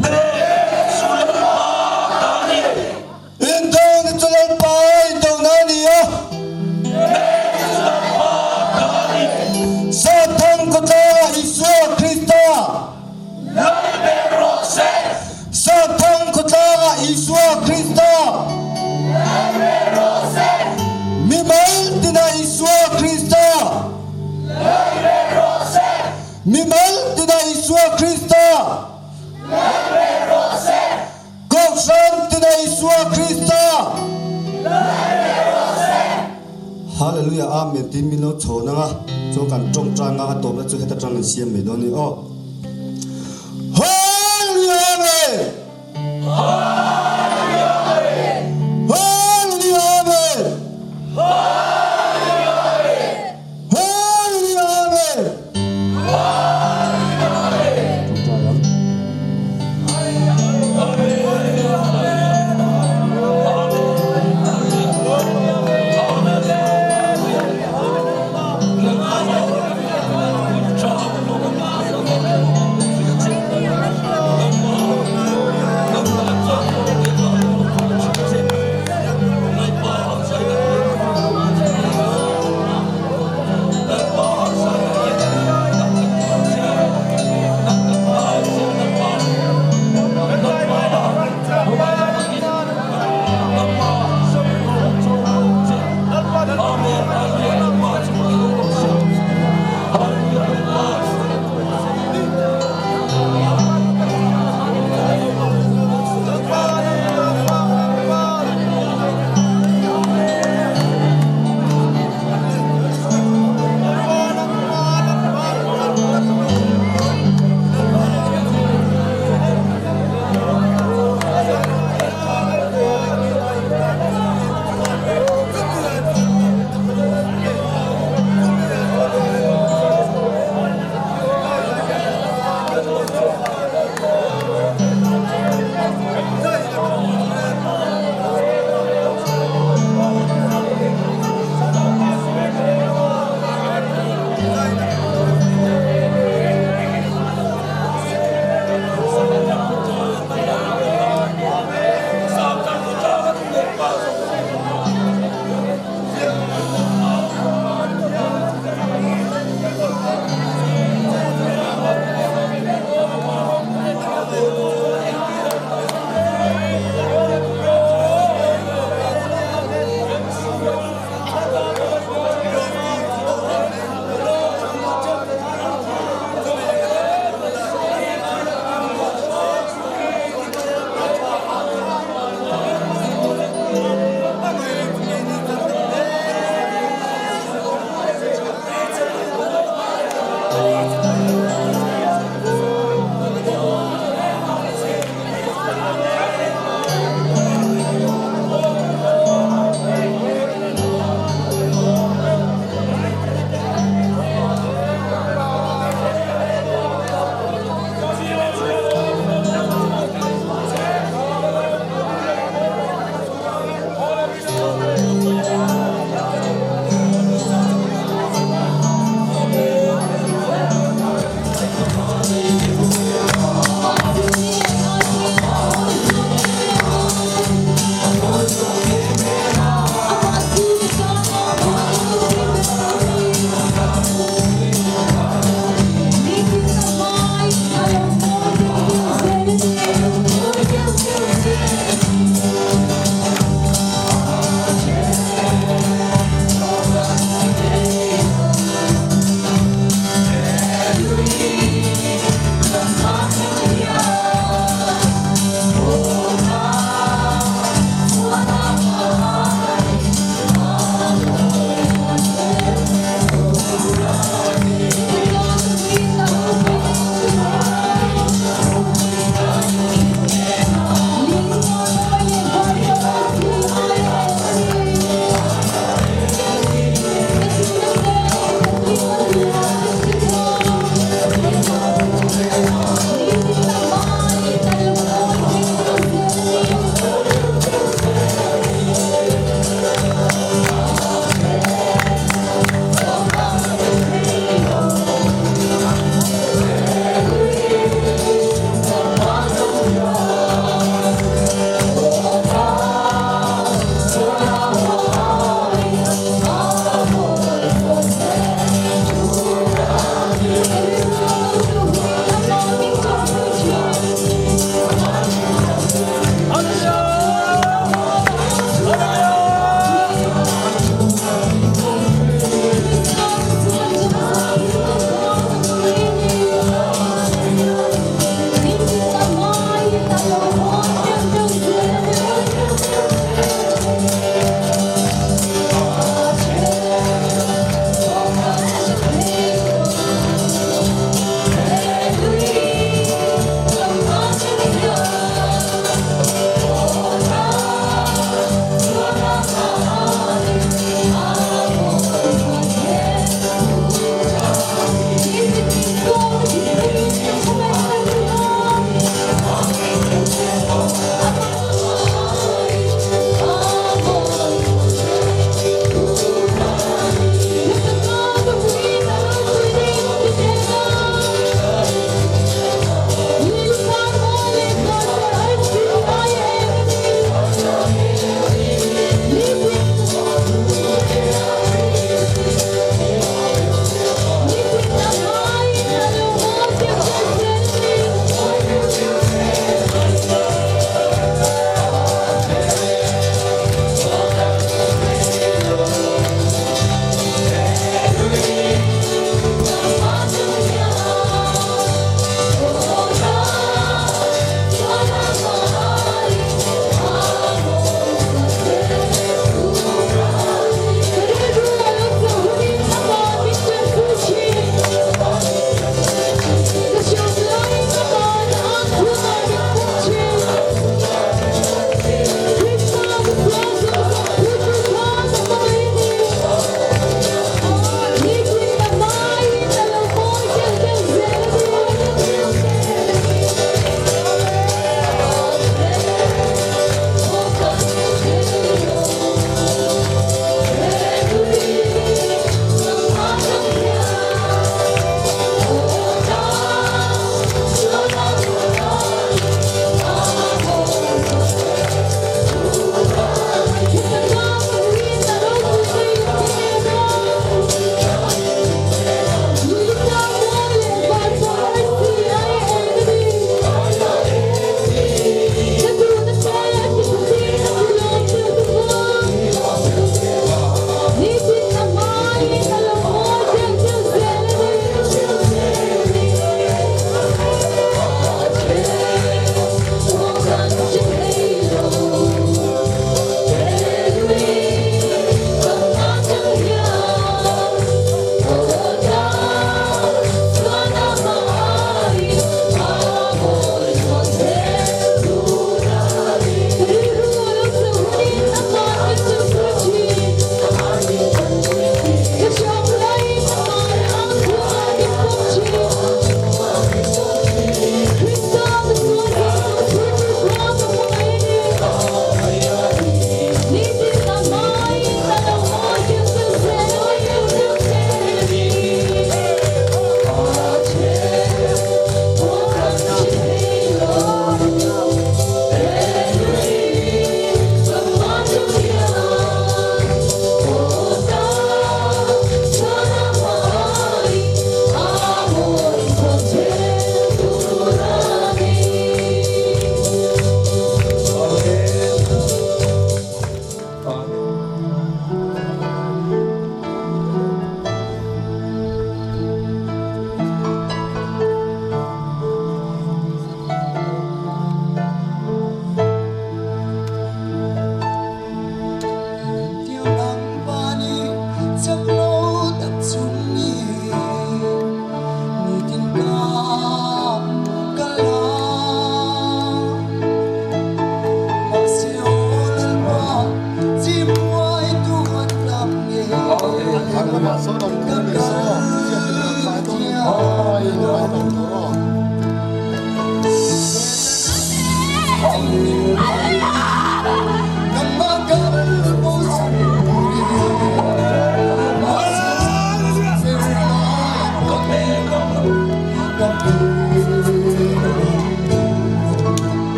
Hnehna chu Lalpa ta a ni. Indona chu Lalpa indona a ni a. Hnehna chu Lalpa ta a ni. Satan khawtlangah Isua Krista. Lal ber rawh se. Satan khawtlangah Isua Krista. Lal ber rawh se. Mimal tinah Isua Krista. Lal ber rawh se. Mimal tinah Isua Krista. Lal ber rawh se. Kohhran tina Isua Krista. Hallelujah Amen tiin min lo chhawn anga chuan kan tawngtai nga a tawpna chu heta tang in siam mai dawn a ni aw. Hallelujah Amen. Hallelujah Amen. Hallelujah Amen. Tawngtai ang.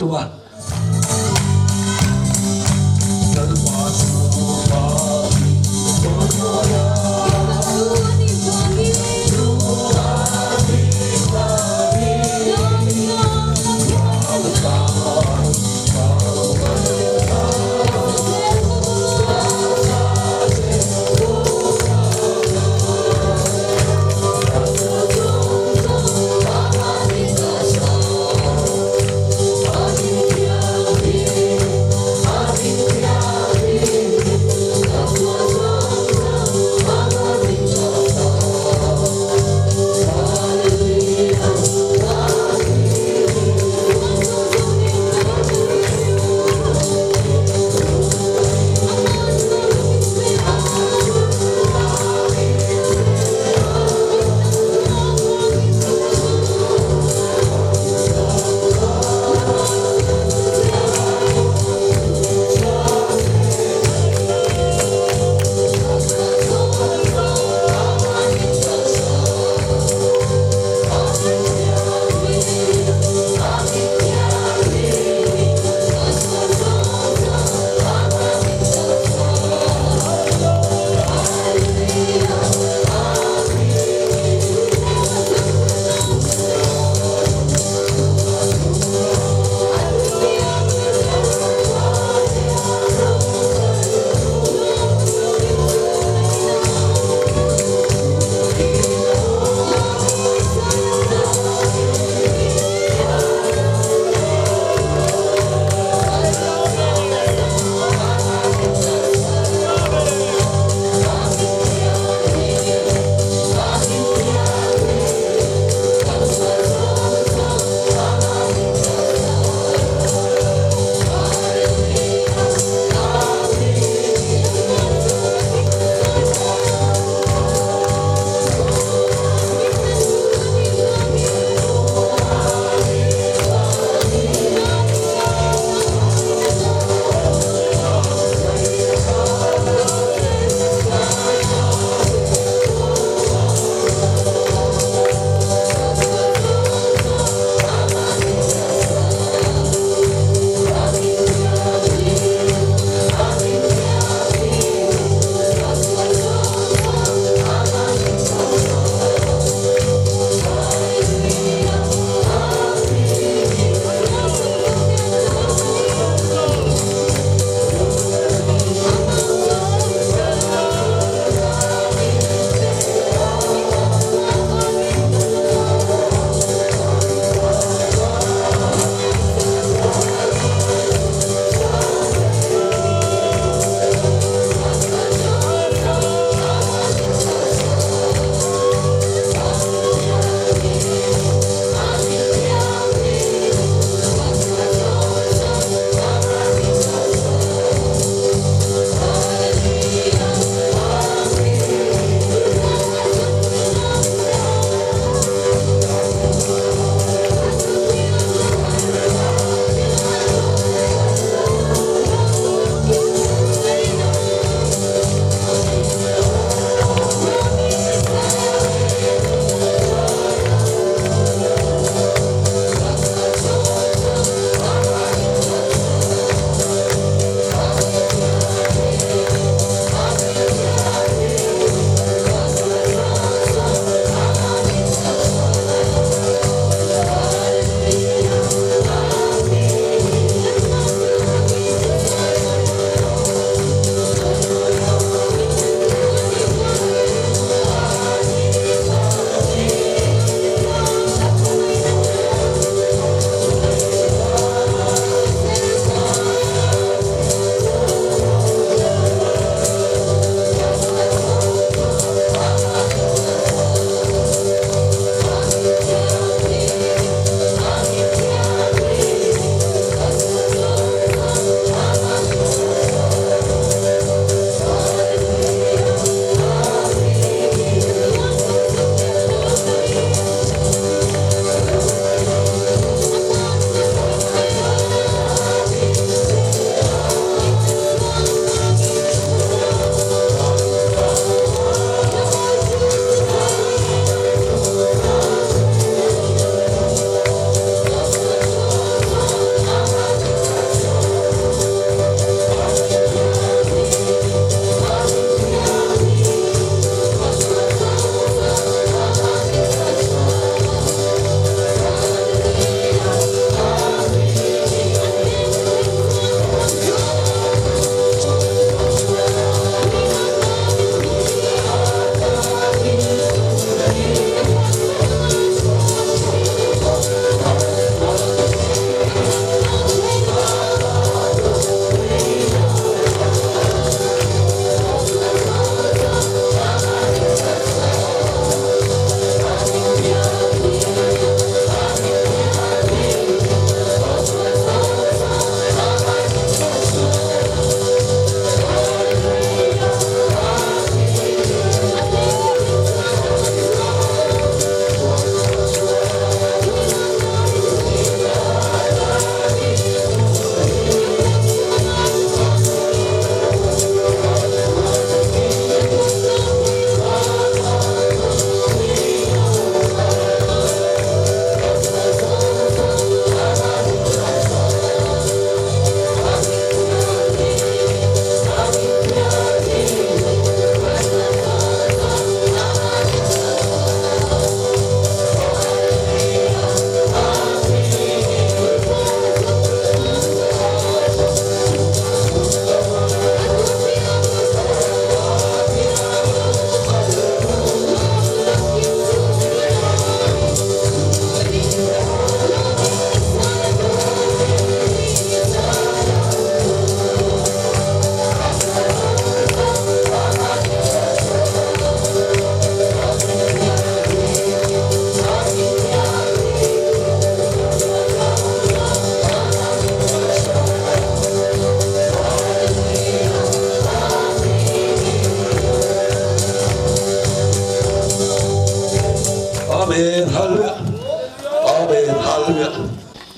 tum a.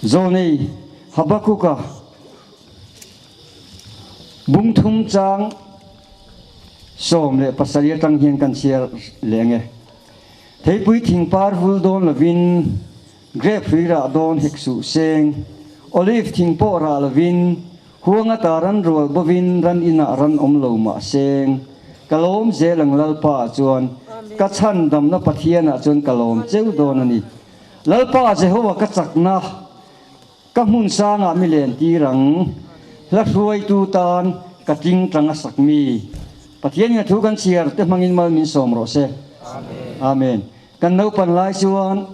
Zawlnei Habakuka bung thum chang 17 atang hian kan chhiar leh ang e. Theipui thing par vul dawn lovin, grape hrui rah dawn hek suh seng, olive thing pawh rah lovin, huang ata ran rual bovin ran inah ran awm lo mah seng, ka lawm zel ang Lalpa ah chuan, ka chhandamna Pathian ah chuan ka lawm cheu dawn a ni. Lalpa Jehovah ka chakna, ka hmun sangah mi len tir ang, hla hruaitu tan ka tling tang a sak mi. Pathian in a thu kan chhiar te hmangin mal min sawm rawh se. Amen. Kan naupan lai chuan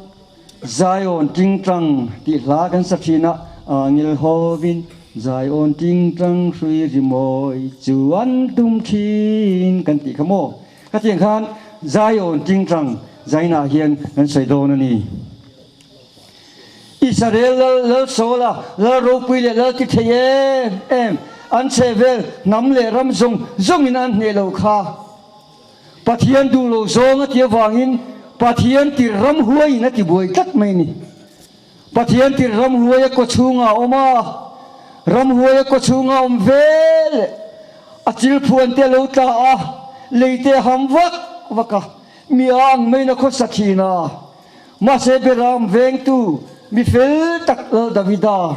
Zion tling tang tih hla kan sa thin a, Angel hovin Zion tling tang hrui rimawi chu an tum thin kan tih kha maw? Khatiang khan Zion tingtang zainah hian kan sawi dawn a ni. Israel lal lal Saula lal ropui leh lal ti thei em em an chhehvel hnam leh ram zawng zawngin an hneh lo kha. Pathian duh lo zawng a ti avangin Pathian tir ram huaiin a ti buai tlat mai a ni. Pathian tir ram huai a kawchhungah a awm a, ram huai a kawchhungah a awm ve leh a chil phuan te a lo tla a, lei te a ham vak vak a, mi a ang maiin a khawsa thin a. Mahse Beram vengtu mi fel tak Lal Davida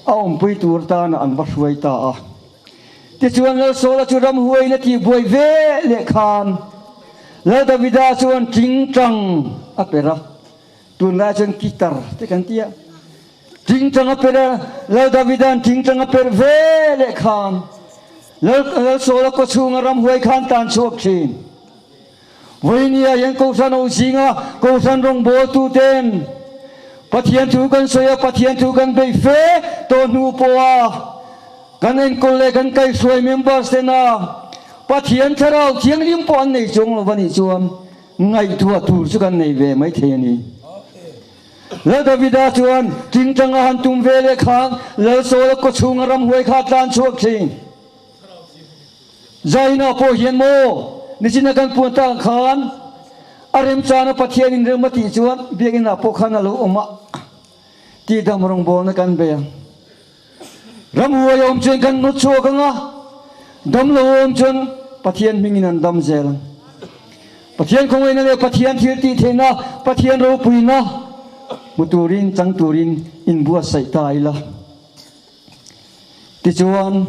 a awmpui tur tana an va hruai ta a. Tichuan Lal Saula chu ram huaiin a tihbuai ve leh khan Lal Davida chuan tingtang a per a. Tunlai chuan guitar te kan ti a, tingtang a per a, Lal Davida'n tingtang a per ve leh khan Lal Lal Saula kaw chhunga ramhuai khan tan chhuak thin. Vawinia hian Kohhran ho zinga Kohhran rawngbawltu ten Pathian thu kan sawi a, Pathian thu kan beih fe tawh hnu pawha kan enkawl leh kan kaihhruai members tena Pathian thlarau thianghlim pawh an nei chuang lo va nih chuan Ngaihtuah tur chu kan nei ve mai thei a ni. Lal Davida chuan tingtang a han tum ve leh khan Lal Saula kaw chhunga ramhuai kha a tlan chhuak thin. Zaina pawh hian maw nichina kan puan tak ang khan a remchana Pathianin rem a tih chuan biakinah pawh khan a lo awm a, tihdam rawngbawlna kan bei ang. Ramhuai awm chuan kan nawt chhuak ang a, damlo awm chuan Pathian hmingin an dam zel ang. Pathian khawngaihna leh Pathian thil tih theihna, Pathian ropuina hmu turin, chang turin inbuatsaih ta ila. Tichuan,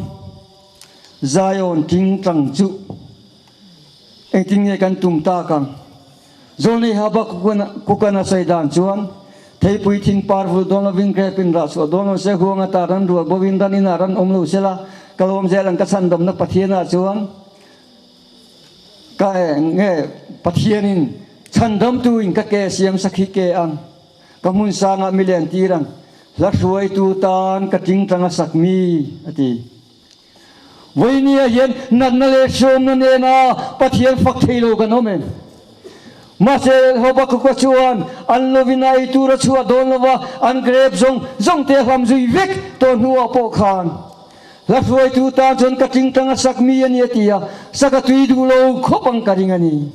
Zion tingtang chu engtin nge kan tum tak ang? Zawlnei Habakkuk-an a sawi dan chuan, Theipui thing par vul dawn lovin grep-in rah chhuah dawn lo se, huang ata ran rual bovin ran inah ran awm lo sela, ka lawm zel ang ka chhandawmna Pathianah chuan ka nge Pathianin chhandawmtuin ka ke siam sakhi ke ang, ka hmun sangah mi len tir ang, hla hruaitu tan ka tingtang a sak mi, a ti. Vawinia hian natna leh hriawmna nena Pathian fak thei lo kan awm em? Mahse, Habakuka chuan an lovin a ei tur a chhuah dawn lo va, an grep zawng zawng te a hlam zui vek tawh hnuah pawh khan hla hruaitu tan chuan ka tingtang a sak mi a ni a ti a, sak a tui duh lo khawp ang ka ring a ni.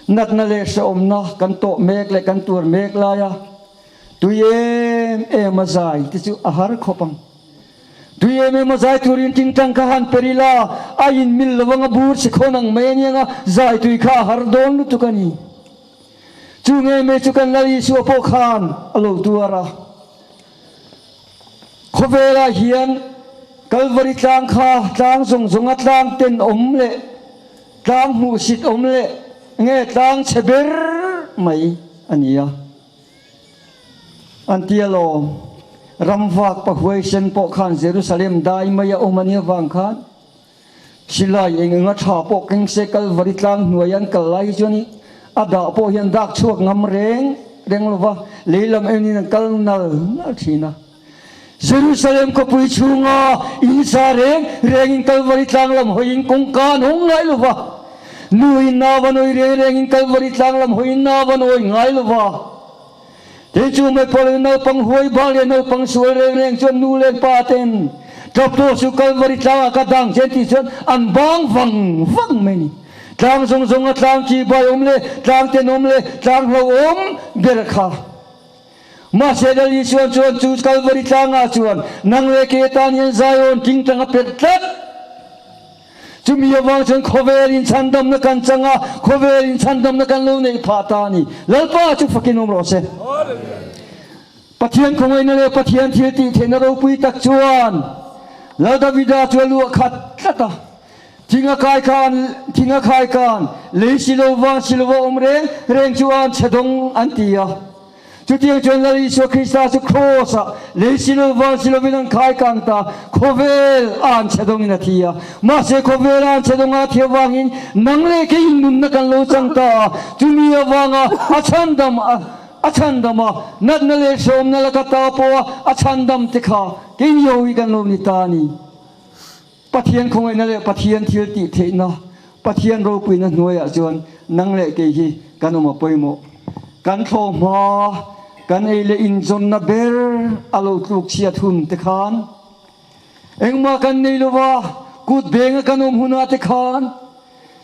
Natna leh hrehawmna kan tawh mek leh kan tuar mek laia tui em em a zai te chu a har khawp ang. Tui em em a zai turin tingtang kha han per ila, a inmil lo anga bur chhe khawn ang mai aniang a, zai tui kha a har dawn lutuk a ni. Chu nge mai chu kan Lal Isua pawh khan a lo tuar a. Khawvelah hian Kalvari tlang kha tlang zawng zawnga tlang tenawm leh tlang hmuhsit awm leh nge tlang chhe ber mai a ni a. An ti alawm, ramvak pahuaisen pawh khan Jerusalem dai mai a awm a nih avang khan silai eng enga tha pawh keng se Kalvari tlang hnuai an kal lai hi chuan a dah pawh hian dak chhuak ngam reng reng lo va, lei lam enin an kal nal nal thin a. Jerusalem khawpui chhunga insa reng rengin Kalvari tlang lam hawiin kawngka an hawng ngai lo va, nuin nau a nawi reng rengin Kalvari tlang lam hawiin nau a nawi ngai lo va. Tin chu mai pawh lo naupang huai bak leh naupang sual reng reng chuan nu leh pa ten tap tawh chu Kalvari tlangah ka dang che tih chuan an bang vang vang mai a ni. Tlang zawng zawnga tlang chi bai awm leh tlang tenawm leh tlang hlauhawm ber kha. Mahse Lal Isuan chuan chu Kalvari tlangah chuan nang leh ke tan hian Zion tingtang a pet tlat. Chumi avang chuan khawvel in chhandamna kan chang a, khawvel in chhandamna kan lo neih phah ta a ni. Lalpa chu fakin awm rawh se. Pathian khawngaihna leh Pathian thil tih theihna ropui tak chuan Lal Davida chu a luah khat tlat a. Thing a kai khan, thing a khai khan, lei si lo vang si lova awm reng reng chu an chhe dawng an ti a. Chutiang chuan Lal Isua Krista chu Kraws-ah lei si lo vang si lovin an khai kang ta, khawvel a an chhe dawngin a thi a. Mahse khawvel a an chhe dawnga a thi avangin nang leh keiin nunna kan lo chang ta a, chumi avanga a chhandam a a chhandam a, natna leh hrehawmna laka ta pawha a chhandam te kha kei ni ho hi kan lo ni ta a ni. Pathian khawngaihna leh Pathian thil tih theihna, Pathian ropuina hnuaiah chuan nang leh kei hi kan awm a pawimawh. Kan thlawh hma, kan ei leh inzawnna ber a lo tluk chhiat hun te khan engmah kan nei lova, kut benga kan awm hunah te khan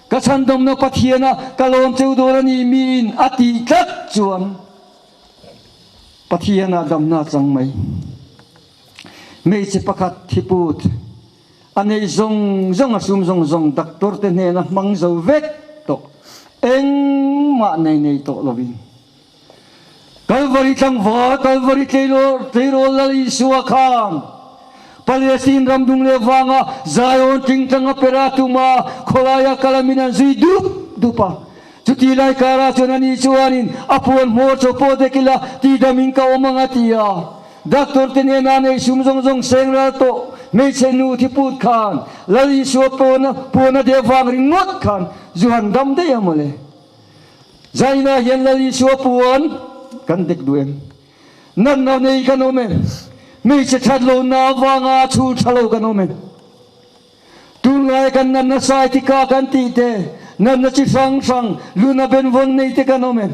ka chhandawmna Pathiana ka lawm cheu dawn a ni miin a tih tlat chuan Pathiana damna chang mai. Hmeichhe pakhat thiput a neih zawng zawng a sum zawng zawng doctor te hnena hmang zo vek tawh engmah nei nei tawh lovin Kalvari tlangval Kalvari tleirawl Lal Isua khan Palestine ram dung leh vanga Zion tingtang a pera tuma khawlaia kalamin an zui dup dup a. Chuti lai karah chuan ani chuanin a puan hmawr chaw pawh dek ila tidamin ka awm ang a ti a. Doctor te hnena nei sum zawng zawng seng ral tawh hmeichhe nu thiput khan Lal Isua pawna puana deuh vang ringawt khan zu han dam daih a mawle. Zaina hian Lal Isua puan kan dek duh em? Natna nei kan awm em? Hmeichhe that lohna avanga chhul tha lo kan awm em? Tunlai kan natna sai tika kan tih te, natna chi hrang hrang, luna benvawn nei te kan awm em?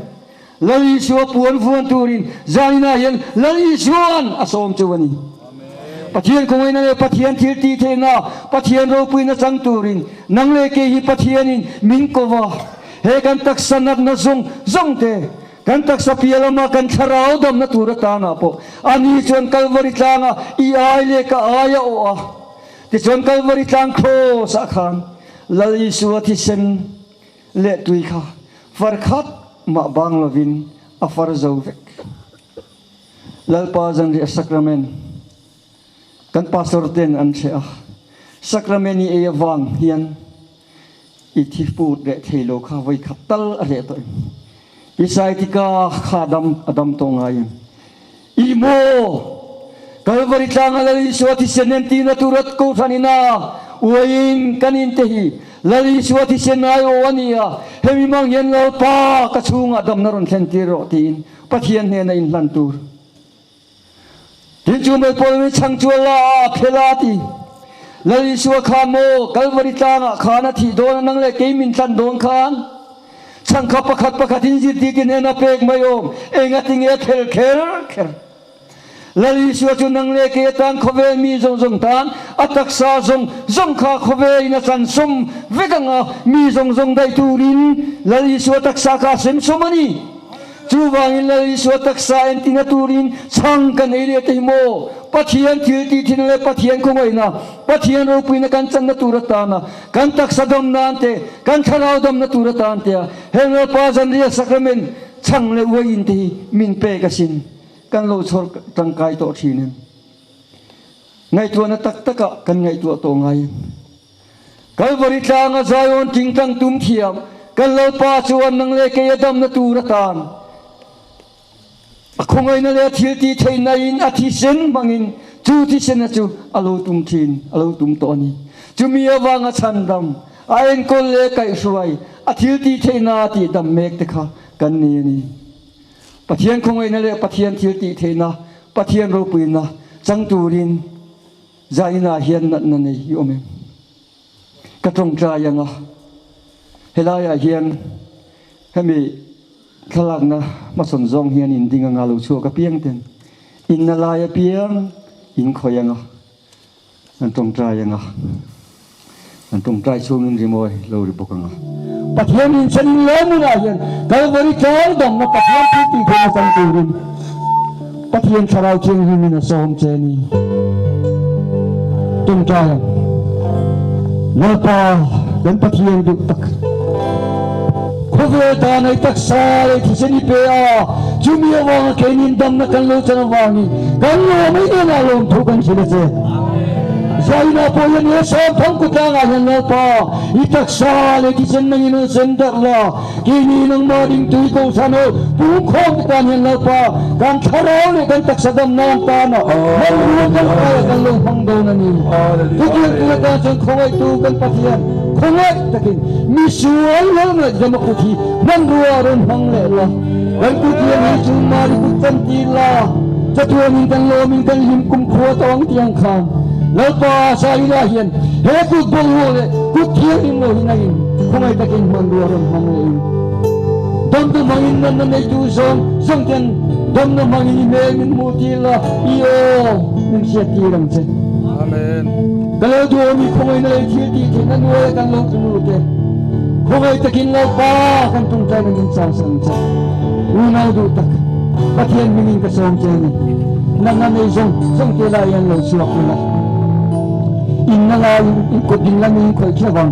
Lal Isua puan vuan turin zaninah hian Lal Isua'n a sawm chu a ni. Pathian khawngaihna leh Pathian thil tih theihna, Pathian ropuina chang turin nang leh kei hi Pathianin min ko va. He kan taksa natna zawng zawng te, kan taksa piah lama kan thlarau damna tur atana pawh ani chuan Kalvari tlanga i ai leh ka ai a awh a. Tichuan Kalvari tlang Kraws ah khan Lal Isua thisen leh tui kha far khat mah bang lovin a far zo vek. Lalpa zanriah Sacrament kan pastor ten an hreh a, Sacrament i ei avang hian i thi put leh thei lo kha vawi khat tal a hreh tawh em? I saitika kha dam a dam tawh ngai em? I maw? Kalvari tlanga Lal Isua thisen en tihna tur a kohhran ina uaiin kan in te hi Lal Isua thisen ai aw a ni a, hemi mang hian Lalpa ka chhungah damna rawn thlen tir rawh tiin Pathian hnena inhlan tur. Tin chu mai pawl mi chhang chu a la a, a phel a ti. Lal Isua khan maw Kalvari tlangah khan a thih dawn a nang leh kei min tlan dawn khan chhang kha pakhat pakhat in zirtir ti hnen a pek mai awm eng a ti nge a phel kher kher. Lal Isua chu nang leh kei atan khawvel mi zawng zawng tan a taksa zawng zawng kha khawvel in a chan sawm vek ang a, mi zawng zawng daih turin Lal Isua taksa kha a sem sawm a ni. Chuvangin Lal Isua taksa entina turin chhang kan ei leh te hi maw? Pathian thil tih thin leh Pathian khawngaihna, Pathian ropuina kan channa tur atana kan taksa dam nan te, kan thlarau damna tur atan te a heng Lalpa Zanriah Sacrament chhang leh uaiin te hi min pek asin kan lo chhawr tangkai tawh thin em? Ngaihtuahna tak takah kan ngaihtuah tawh ngai em? Kalvari tlanga Zion tingtang tum thiam kan Lalpa chuan nang leh kei a damna tur atan a khawngaihna leh a thil tih theihna in a thisen hmangin chu thisena chu a lo tum thin, a lo tum tawh a ni. Chumi avanga chhandam, a enkawl leh kaihhruai, a thil tih theihna a tih dam mek te kha kan ni a ni. Pathian khawngaihna leh Pathian thil tih theihna, Pathian ropuina chang turin Zainah hian natna nei hi awm em? Ka tawngtai ang a, helaiah hian hemi thlalakna hmasawn zawng hian in ding anga lo chhuak apiang ten inna lai apiang in khawih ang a, an tawngtai ang a, an tawngtai chhungin rimawi lo ri bawk ang a. Pathian in sen in lawm hunah hian Kalvari tlang damna Pathian thil tih theihna chang turin. Pathian Thlarau Thianghlim in a sawm che ni. Tawngtai ang. Lalpa kan Pathian duh tak. Khawvel tan ai taksa leh thisen i pe a, chumi avanga keinin damna kan lo chan avangin kan lawm ei hnenah lawmthu kan hrilh a che. Zaina pawh hian he Sawmthang kawtlangah hian Lalpa i taksa leh thisen nangin rawn sem darh la, Keini nangmah dingtui kohhran ho pungkhawm te tan hian Lalpa kan thlarau leh kan taksa dam nan tana hmanrua kan kaiah kan lo hmang dawn a ni. Chutiang tur atan chuan khawngaihtu kan Pathian khawngaih takin misual lo ngaihdam a kut hi hmanrua a rawn hmang leh la. Kan kut hian hi chu Mari kut kan ti la, chatuanin kan lawmin kan hlim kumkhua tawh ang tih ang khan Lalpa Saila hian he kut bawlhhlawh leh kut thianghlim lo hi nangin Khawngaih takin hmanrua rawn hmang leh in damna hmangin natna neitu zawng zawng ten damna hmangin i hmel min hmuh tir la, i aw min hriat tir ang che. Amen. Ka lo duhawmi khawngaihna leh thil tih theihna hnuaia kan lo tlu te, khawngaih takin Lalpa kan tawngtaina min chang sak ang che. Unau duh tak, Pathian hmingin ka sawm che ni. Natna nei zawng zawng te lai hian lo chhuak ula, inna laiin in kut ding lamin khawih theuh ang.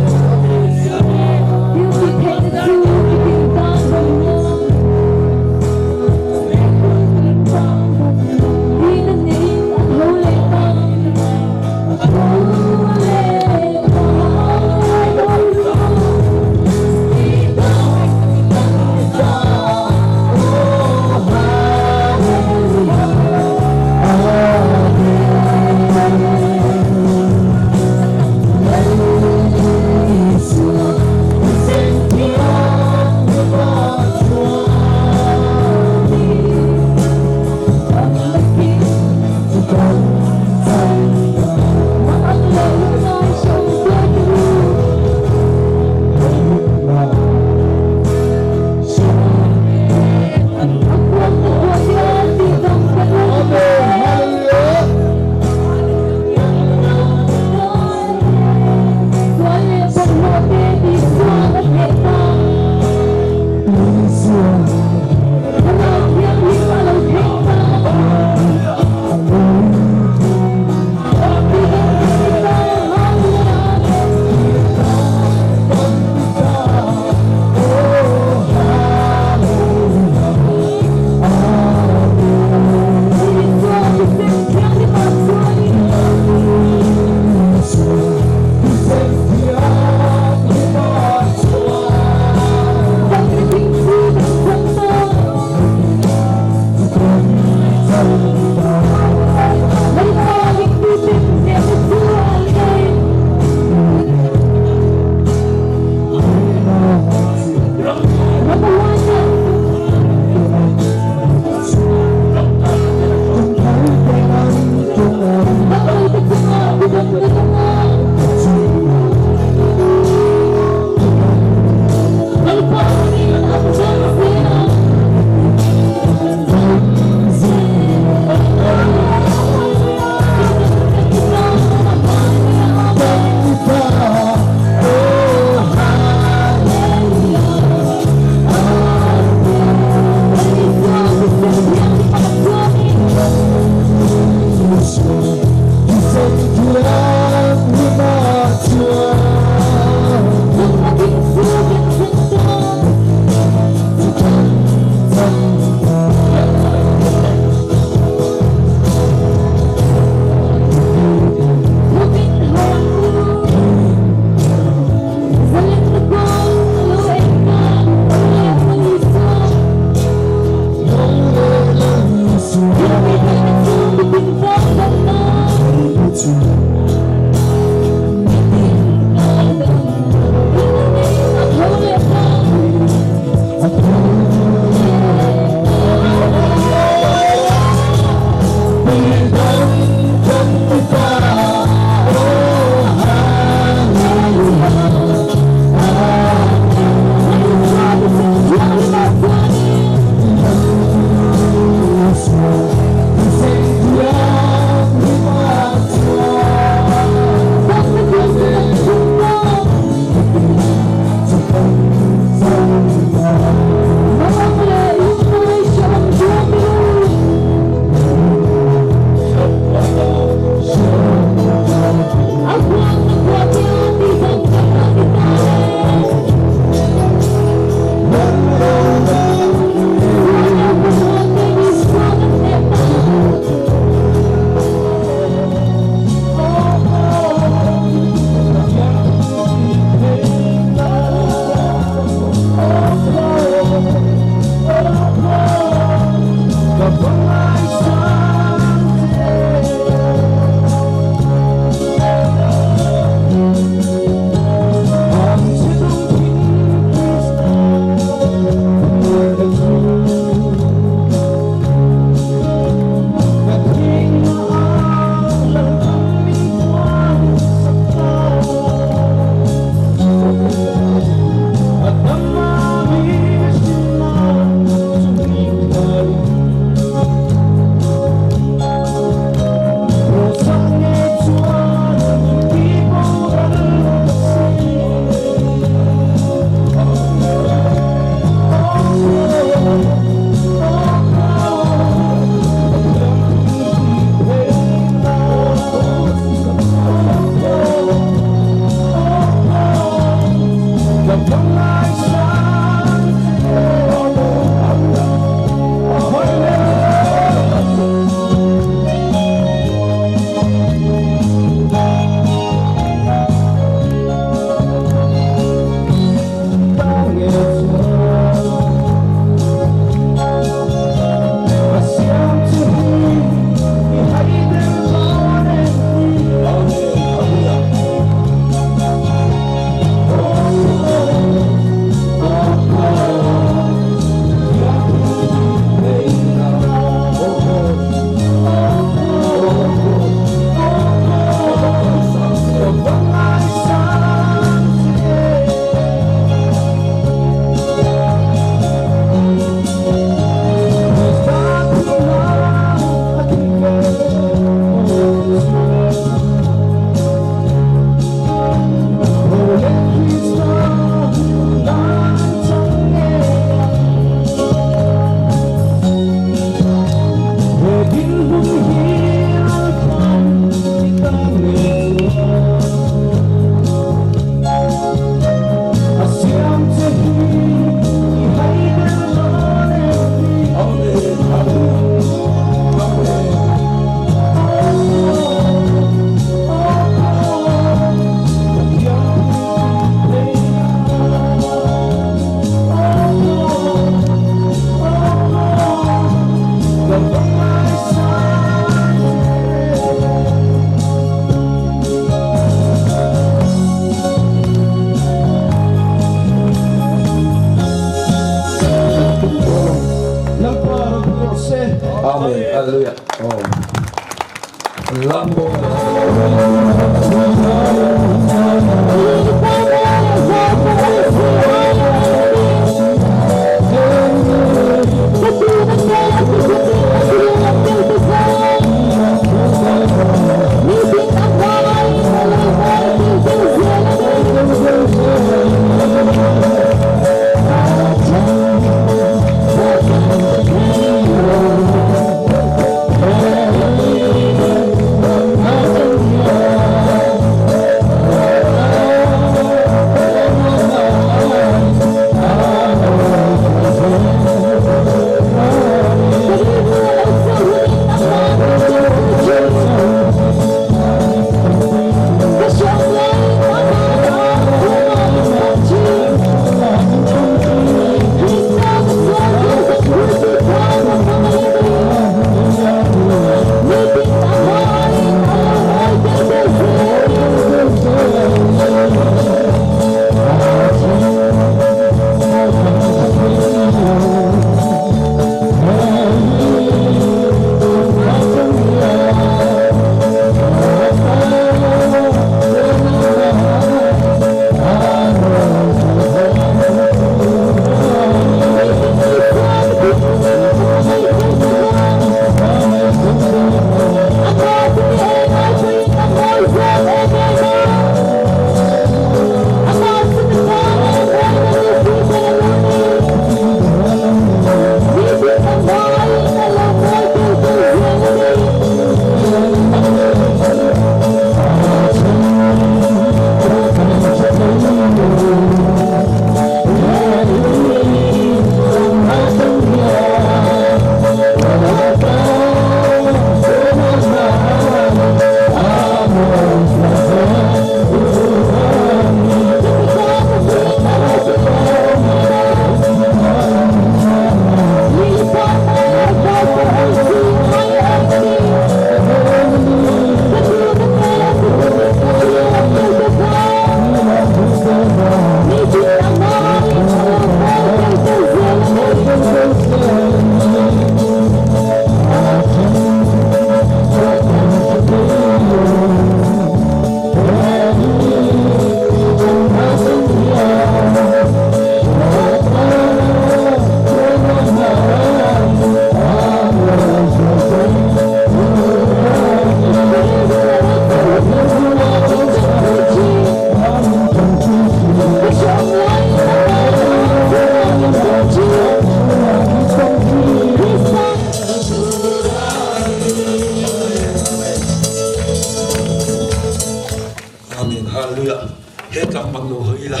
Amen Hallelujah he tlang bang lo hawi ila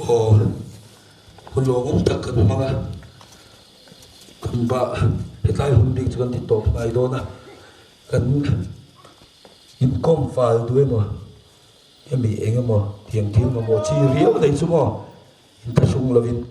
aw hun lawmawm tak kan hmang a kan ba hetlai hun bik chu kan ti tawp ngai dawn a kan inkawm fal duh emaw hemi eng emaw tiang thil mamawh chi riau nei chu maw inthlahrung lovin.